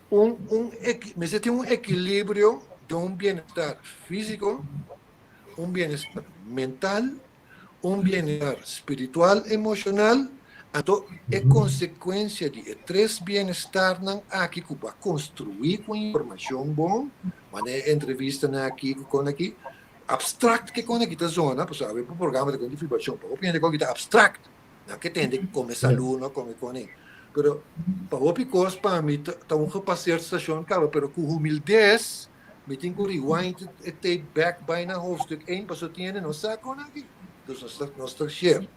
Un, un, mester tin un ekilibrio den un bienestar físiko, un bienestar mental, un bienestar spiritual emoshonal, anto e konsekuensia di e tres bienestarnan aki ku bo a konstruí ku informashon bon, manera e entrevistanan aki ku kon aki, abstrakt ke kon aki ta zona, pasobra awe bo programa ta kon di vibrashon, pa hopi hende kon aki ta abstrakt, nan ke tende kome salú no kome kon ei, pero pa hopi kos pa mi ta un gepaseerd stashon kaba, pero ku humildes Mi tin ku rewind e tape back bai na hoofdstuk 1 pasobra tin hende no sa kon aki. Dus nos ta nos ta share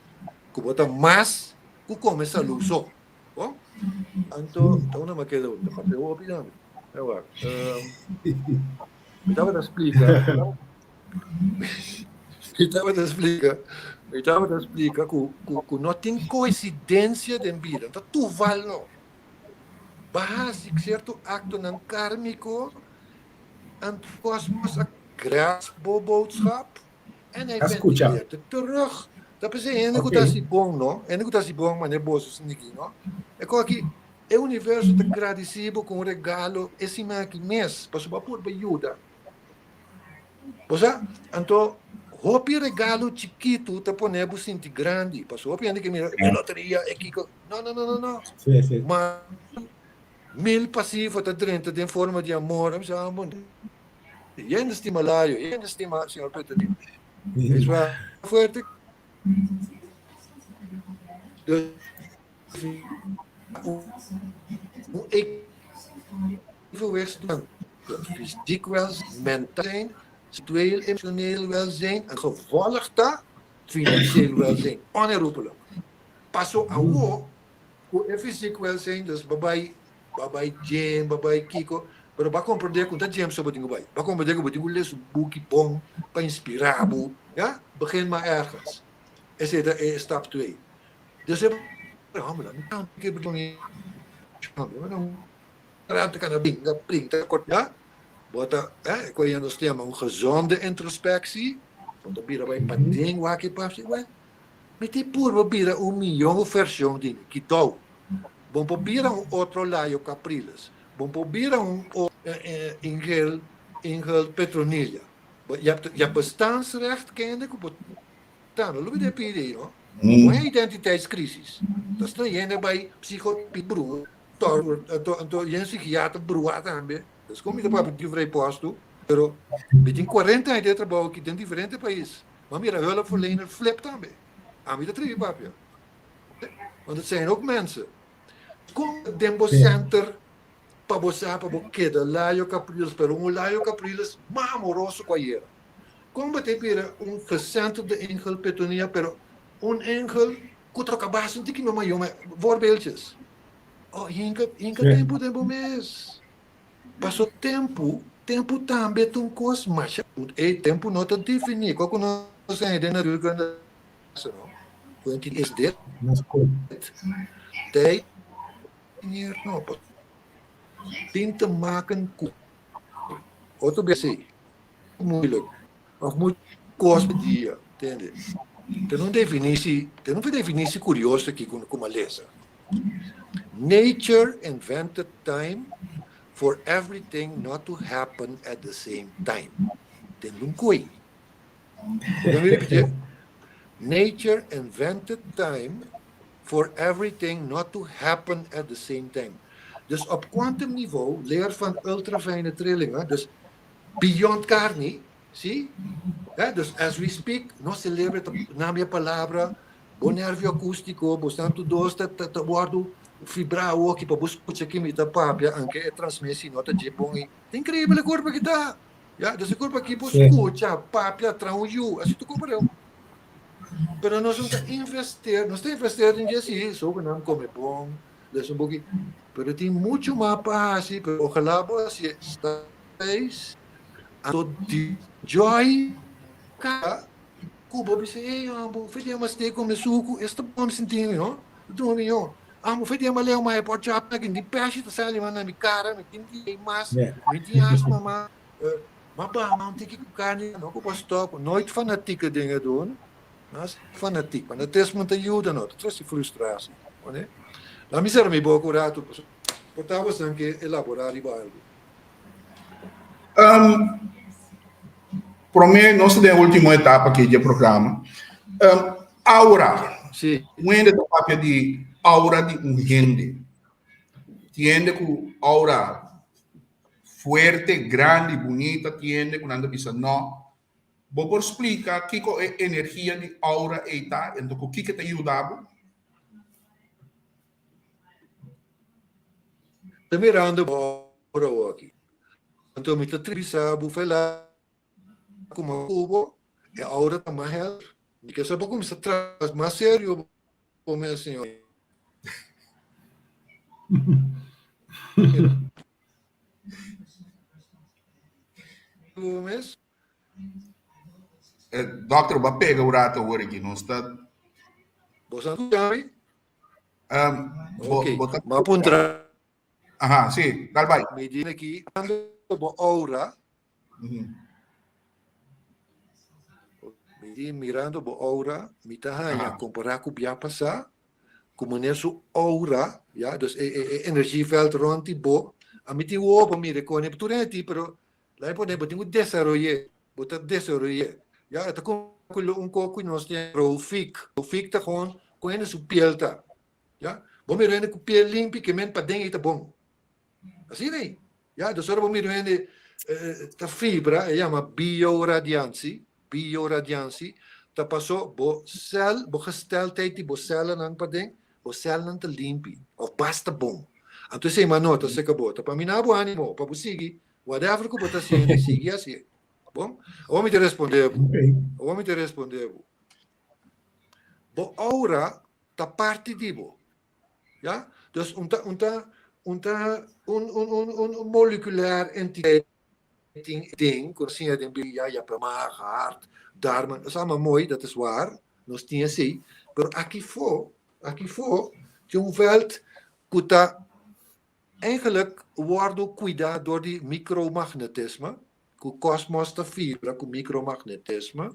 ku bo ta mas ku kome salú so. Bon? Anto ta unda mi a keda ta papia hopi tambe. E wak. Mi tabata splika mi tabata splika mi tabata splika ku ku no tin koesidensia den bida. No ta tuval no. Ba hasi sierto aktonan kármiko, anto kosmos a grasp bo boodschap en hij ventileert het terug. Ta p'esei hende ku ta hasi bon no, hende ku ta hasi bon manera boso sinti no, e kos aki e universo ta gradisí bo ku un regalo e siman aki mes pasobra bo a purba yuda. Bo sa? Anto, hopi regalo chikitu ta pone bo sinti grandi. Pasobra hopi hende ke mira e loteria, e kiko. No, no, no, no, no. Sí, sí. Ma mil pasivo ta drenta den forma di amor. Mi sa, bon, yende stima Layo, yende stima señor Peterlin. Es wa fuerte. Dus, un evenwicht fysiek welzijn, mentaal zijn, spiritueel, emotioneel welzijn en gevolg ta financieel welzijn. Onherroepelijk. Paso awo ku e fysiek welzijn, dus bo bai, bo bai gym, bo bai kiko, pero bo a komprendé ku no ta gym so bo tin ku bai. Bo a komprendé ku bo tin ku lesa un buki bon pa inspirá bo, ya? Begin maar ergens. Esei ta e stap twee. Dus e homber, mi ta ke bedoel, Ranta kana binga printa korta bo ta eh ku nos ta yama un gezonde introspectie bo ta bira bai paden wak e papia well mi tin purba bira un mihó version di mi kitou bo por bira un otro Layo Capriles bo por bira un Ingel Ingel Petronilla je hebt je hebt bestaansrecht kende ku bo ta no lubida e pidi ei no bo e identiteitscrisis ta asina yende bai psico broer Anto yen psikiater bruá tambe. Dus kon mi ta papia di vrijpost pero mi tin 40 aña den trabou aki den diferente pais. Ma mira hulpverlener flip tambe. Ami ta tribi papia. Want het zijn ook mensen. Kon den bo center pa bo sa pa bo keda Layo Capriles, pero un Layo Capriles mas amoroso ku ayera. Kon bo ta bira un gecenterde angel Petunia, pero un angel Ku toka basta un tiki mama yoma voorbeeldjes. Oh, hinka, hinka tempu den bo mes. Paso tempu, tempu tambe ta un kos masha. E tempu no ta definí. Kua ku nos a hende natuurkunde no? Ku en is dit. Tijd no. Tin te maken ku otro bes moeilijk. Of moet kos dia, tende? Ten un definisi, ten un definisi curioso aki ku ku malesa. Nature invented time for everything not to happen at the same time. Tende un koe. Let me repeat it. Nature invented time for everything not to happen at the same time. Dus op kwantumniveau, leer van ultrafijne trillingen, dus beyond carne, si? Hè, dus as we speak, nos celebra ta na mi palabra. Bo nervio akústiko, bo santu dos ta ta ta wòrdu fibrá awoki pa bo skucha ke mi ta papia, anke e transmisi no ta dje bon ei. Ta inkreibel e kurpa aki ta. Ya, dus e kurpa aki por skucha, papia, traha un yu, asi tur kurpa den. Pero nos no ta investeer, nos ta investeer den dje si, so ku nan kome bon, les un poki, pero tin muchu mas pa hasi, pero ojalá bo hasi stapjes, anto di joy ka ku bo bisa, ey amo, fe dia mas te kome suku, es ta bon sinti mi ho, ta duna mi ho, amo fe dia mas leu mas e por chap aki, di peshi ta sali mas na mi kara, mi tin di mas, mi tin asma mas, Ma baha un tiki ku karni no ku bo stop nooit fanatieke dingen doen mas fanatiek fanatismo ta yuda no ta trese frustratie oné laat mi sera mi boka un ratu pasobra por ta bosan ke elabora riba algu. Prome nos ta den e ultimo etapa aki dje programa. Aura. Si. Un hende ta papia di aura di un hende. Tin hende ku aura Fuerte, grandi, bunita tiende ku nan ta bisa no. Bo por splika kiko e energia di aura ei ta ento ku kiko ta yuda bo? Ta mirando bo aura awoki. Anto mi ta bisa bo fela kuma ku bo e aura ta mas helder. Mi ke sa bo kuminsa traha mas serio bo mes señor. Eh, dokter, ba pega un rato awor aki. Nos ta... Bo sa escucha mi? Um, bo, Ok, bo ta... ma puntra. Aha, sí, dal bai. Mi di aki, bo aura, Mi di mirando bo aura, mi ta haña kompará ku bia pasá, ku manera su aura, ya, dus e e e energieveld rònt di bo, a mi tin wowo pa mira e kone, tur hende tin, pero laga mi pone, bo tin ku desaroy'é, bo ta desaroy'é, ya, e ta ku un kos ku nos tin rofik, rofik ta kon ku hende su piel ta, ya, bo mira hende ku piel limpi ke men paden ei ta bon. Asina ei. Ya, dus ora bo mira un hende ta fibra, e yama bioradiantie, bioradiantie, ta paso bo cel, bo gesteldheid di bo celanan paden, bo celnan ta limpi, of basta bon. Anto esei ma nota cerca bo, ta pa mina bo animo, pa bo sigui, whatever cu bo ta haciendo, sigui hacié. Bon? Awor mi ta responde bo. Awor mi ta responde bo. Bo aura ta parti di bo. Ya? Dus un ta un ta un ta un un un un moleculair entiteit tin den ku nos siña den Biblia, ya pa maag, hart, darmen, dat is allemaal mooi, dat is waar, nos tin esei, pero aki fo, aki fo tin un veld ku ta eigenlijk wòrdu kuidá dor di micromagnetisme, ku kosmos ta fibra ku micromagnetisme,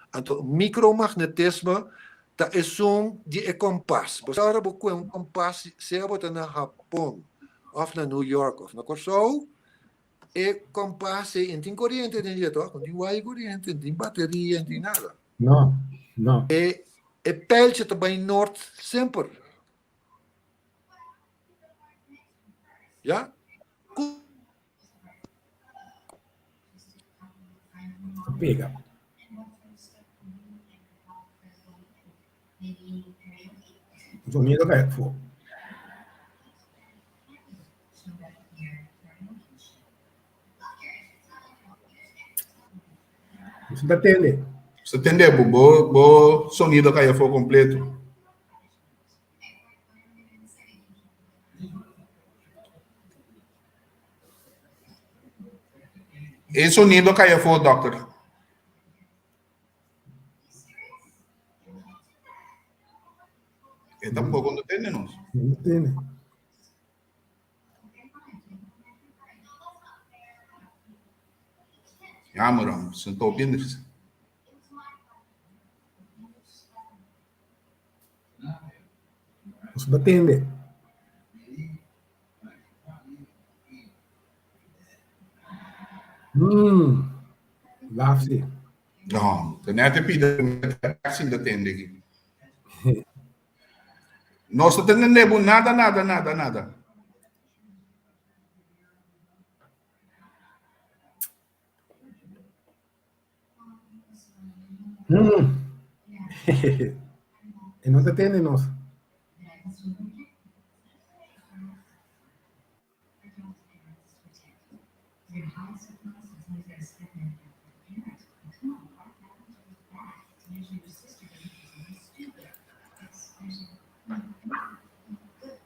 anto micromagnetisme ta esun di e kompas. Bo sa ora bo kue un kompas, sea bo ta na Hapon òf na New York òf na Kòrsou, e kompas ei no tin koriente den dje tòg, no tin waya koriente, no tin bateria, no tin nada. No, no. E e pijltje ta bai nort semper. Ya? Ku. Pega. Sonido ka afó. Bo ta tende? Bo ta tende bo, bo, bo sonido ka afó kompleto. E sonido cay afo, dokter. E tampoco no tende nos. No tende. Jammer, hombre. Se no bien difícil. Nos ta tende. Mm, laf si. No, te net te pide sin ta tende aquí. Nos ta tende bo nada, nada, nada, nada. Mm. E no ta tende nos.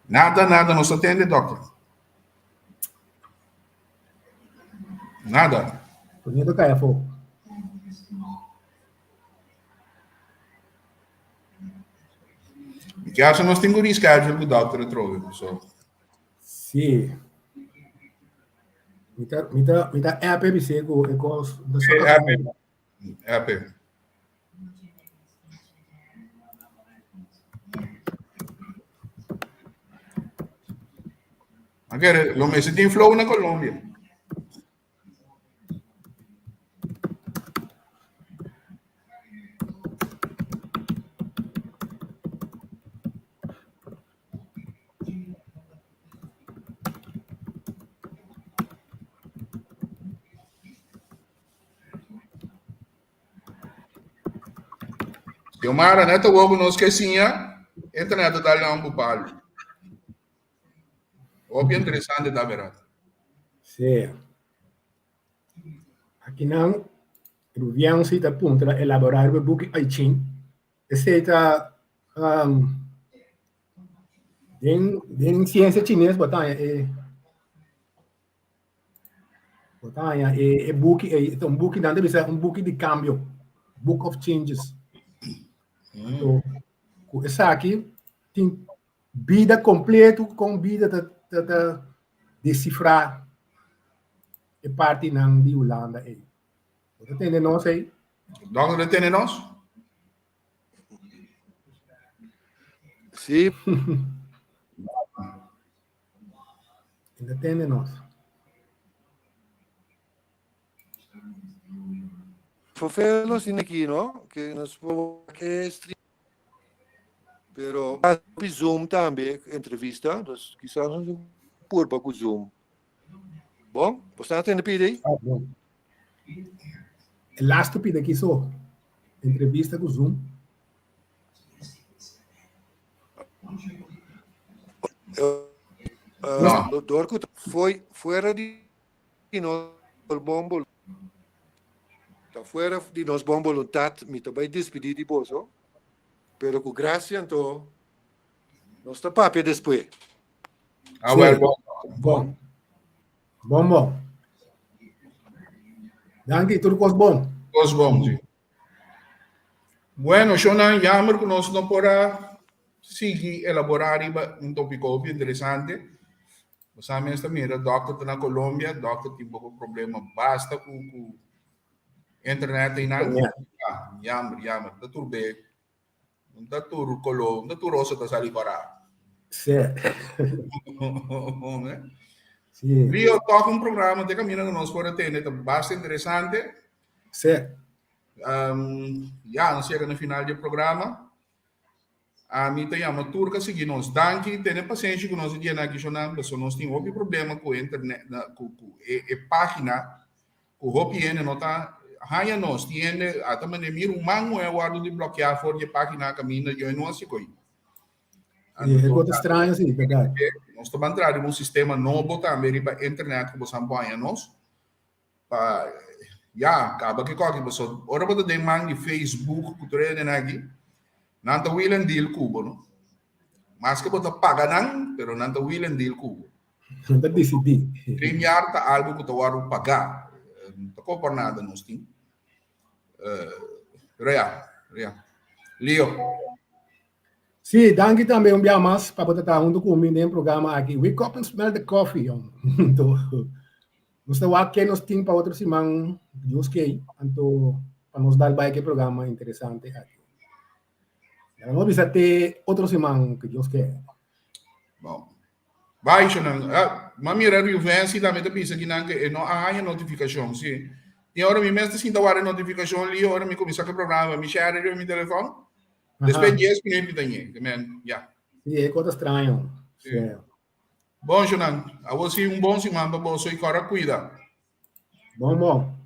Nada, nada, nos ta tende, dokter. Nada. Poniendo cai afó. Mi ke haci nos tin cu reschedule cu dokter atrobe, so. Sí. Mi ta, mi ta, mi ta app e bis'é ku e kos. Sí, app e. App e. A kere, lo mester tin flow na Colombia. Xiomara, net awor ku nos ke siña, internet ta dal nan bu palu. Hopi interesante ta berat. Sí. Akinan Rubian si ta puntra elaborar riba e buki I Ching. Esei ta um, den, den ciencia chines bo ta haña e bo ta haña e, e buki ei, ta un buki, nan ta bisa un buki di cambio, book of changes. Anto, ku esaki tin Bida kompleto kon bida ta ta ta desifrá e partinan di Hulanda ei. Bo ta tende nos ei? Dòkter ta tende nos? Sí. E ta tende nos. Fofelo sin aki, no? Que nos por que stream. Pero pi Zoom tambe entrevista, dus quizás nos purba ku Zoom. Bon, bo sta tende pide ei? Ah, bon. E laatste pide aki so. Entrevista ku Zoom. Uh, door ku foi fuera di nos bon Ta fuera di nos bon boluntat mi ta bai despidí di boso, pero ku grasia anto nos ta papia despues. Ah, wel, bon. Bon. Bon, bon. Danki, tur kos bon. Kos bon, sí. Bueno, shownan, jammer ku nos no por a sigui elaborá riba un tópiko hopi interesante. Bo sa mes ta mira dòkter ta na Colombia, dòkter tin poko problema basta ku ku internet einan. Ah, jammer, jammer, ta tur be. No ta tur koló, no ta tur rosa ta sali kòrá. Sí. Sí. Rio, tòg un programa te kaminda ku nos por a tene ta basta interesante. Sí. Um, ya, nos yega na final di e programa. Ami ta yama tur ka sigui nos. Danki, tene pasenshi ku nos e dianan aki shonnan, pasobra nos tin hopi problema ku internet, ku ku e e pagina, ku hopi hende no ta haña nos. Tin hende a ta manda mi ruman muhé wòrdu di blòkiá for di e pagina kaminda yo e no hasi ko'i. Sí, e kos ta straño sí, bèrdat. Nos ta ban traha riba un sistema nobo tambe riba internet ku boso a por haña nos. Pa ya kaba ke koki paso ora bo ta den man di Facebook ku tur hende nan aki nan ta wheel and deal ku bo no maske bo ta paga nan pero nan ta wheel and deal ku bo. Nan ta disidí. StreamYard ta algu ku ta wòrdu pagá no ta kopa nada nos tin pero ya pero ya Leo. Sí, danki tambe un bia mas pa bo ta ta huntu ku mi den programa aki Wake Up and Smell the Coffee. Anto, nos ta wak ke nos tin pa otro siman, Dios kei, anto pa nos dal bai ke programa interesante aki. Ya nos bisa te otro siman, ku Dios ke. Bon. Bai, shonan. Ah, ma mira Riuvensi tambe ta bisa kinan ke e no a haña notifikashon, sí. Tin ora mi mes ta sinta wak e notifikashon li ora mi kuminsá ku e programa, mi share riba mi telefòn. Después 10 minutos mi ta ñe. Men, ya. Sí, e cosa extraño. Sí. Bon, Jonan. Awor sí, un bon siman pa boso i kòrda kuida. Bon, bon.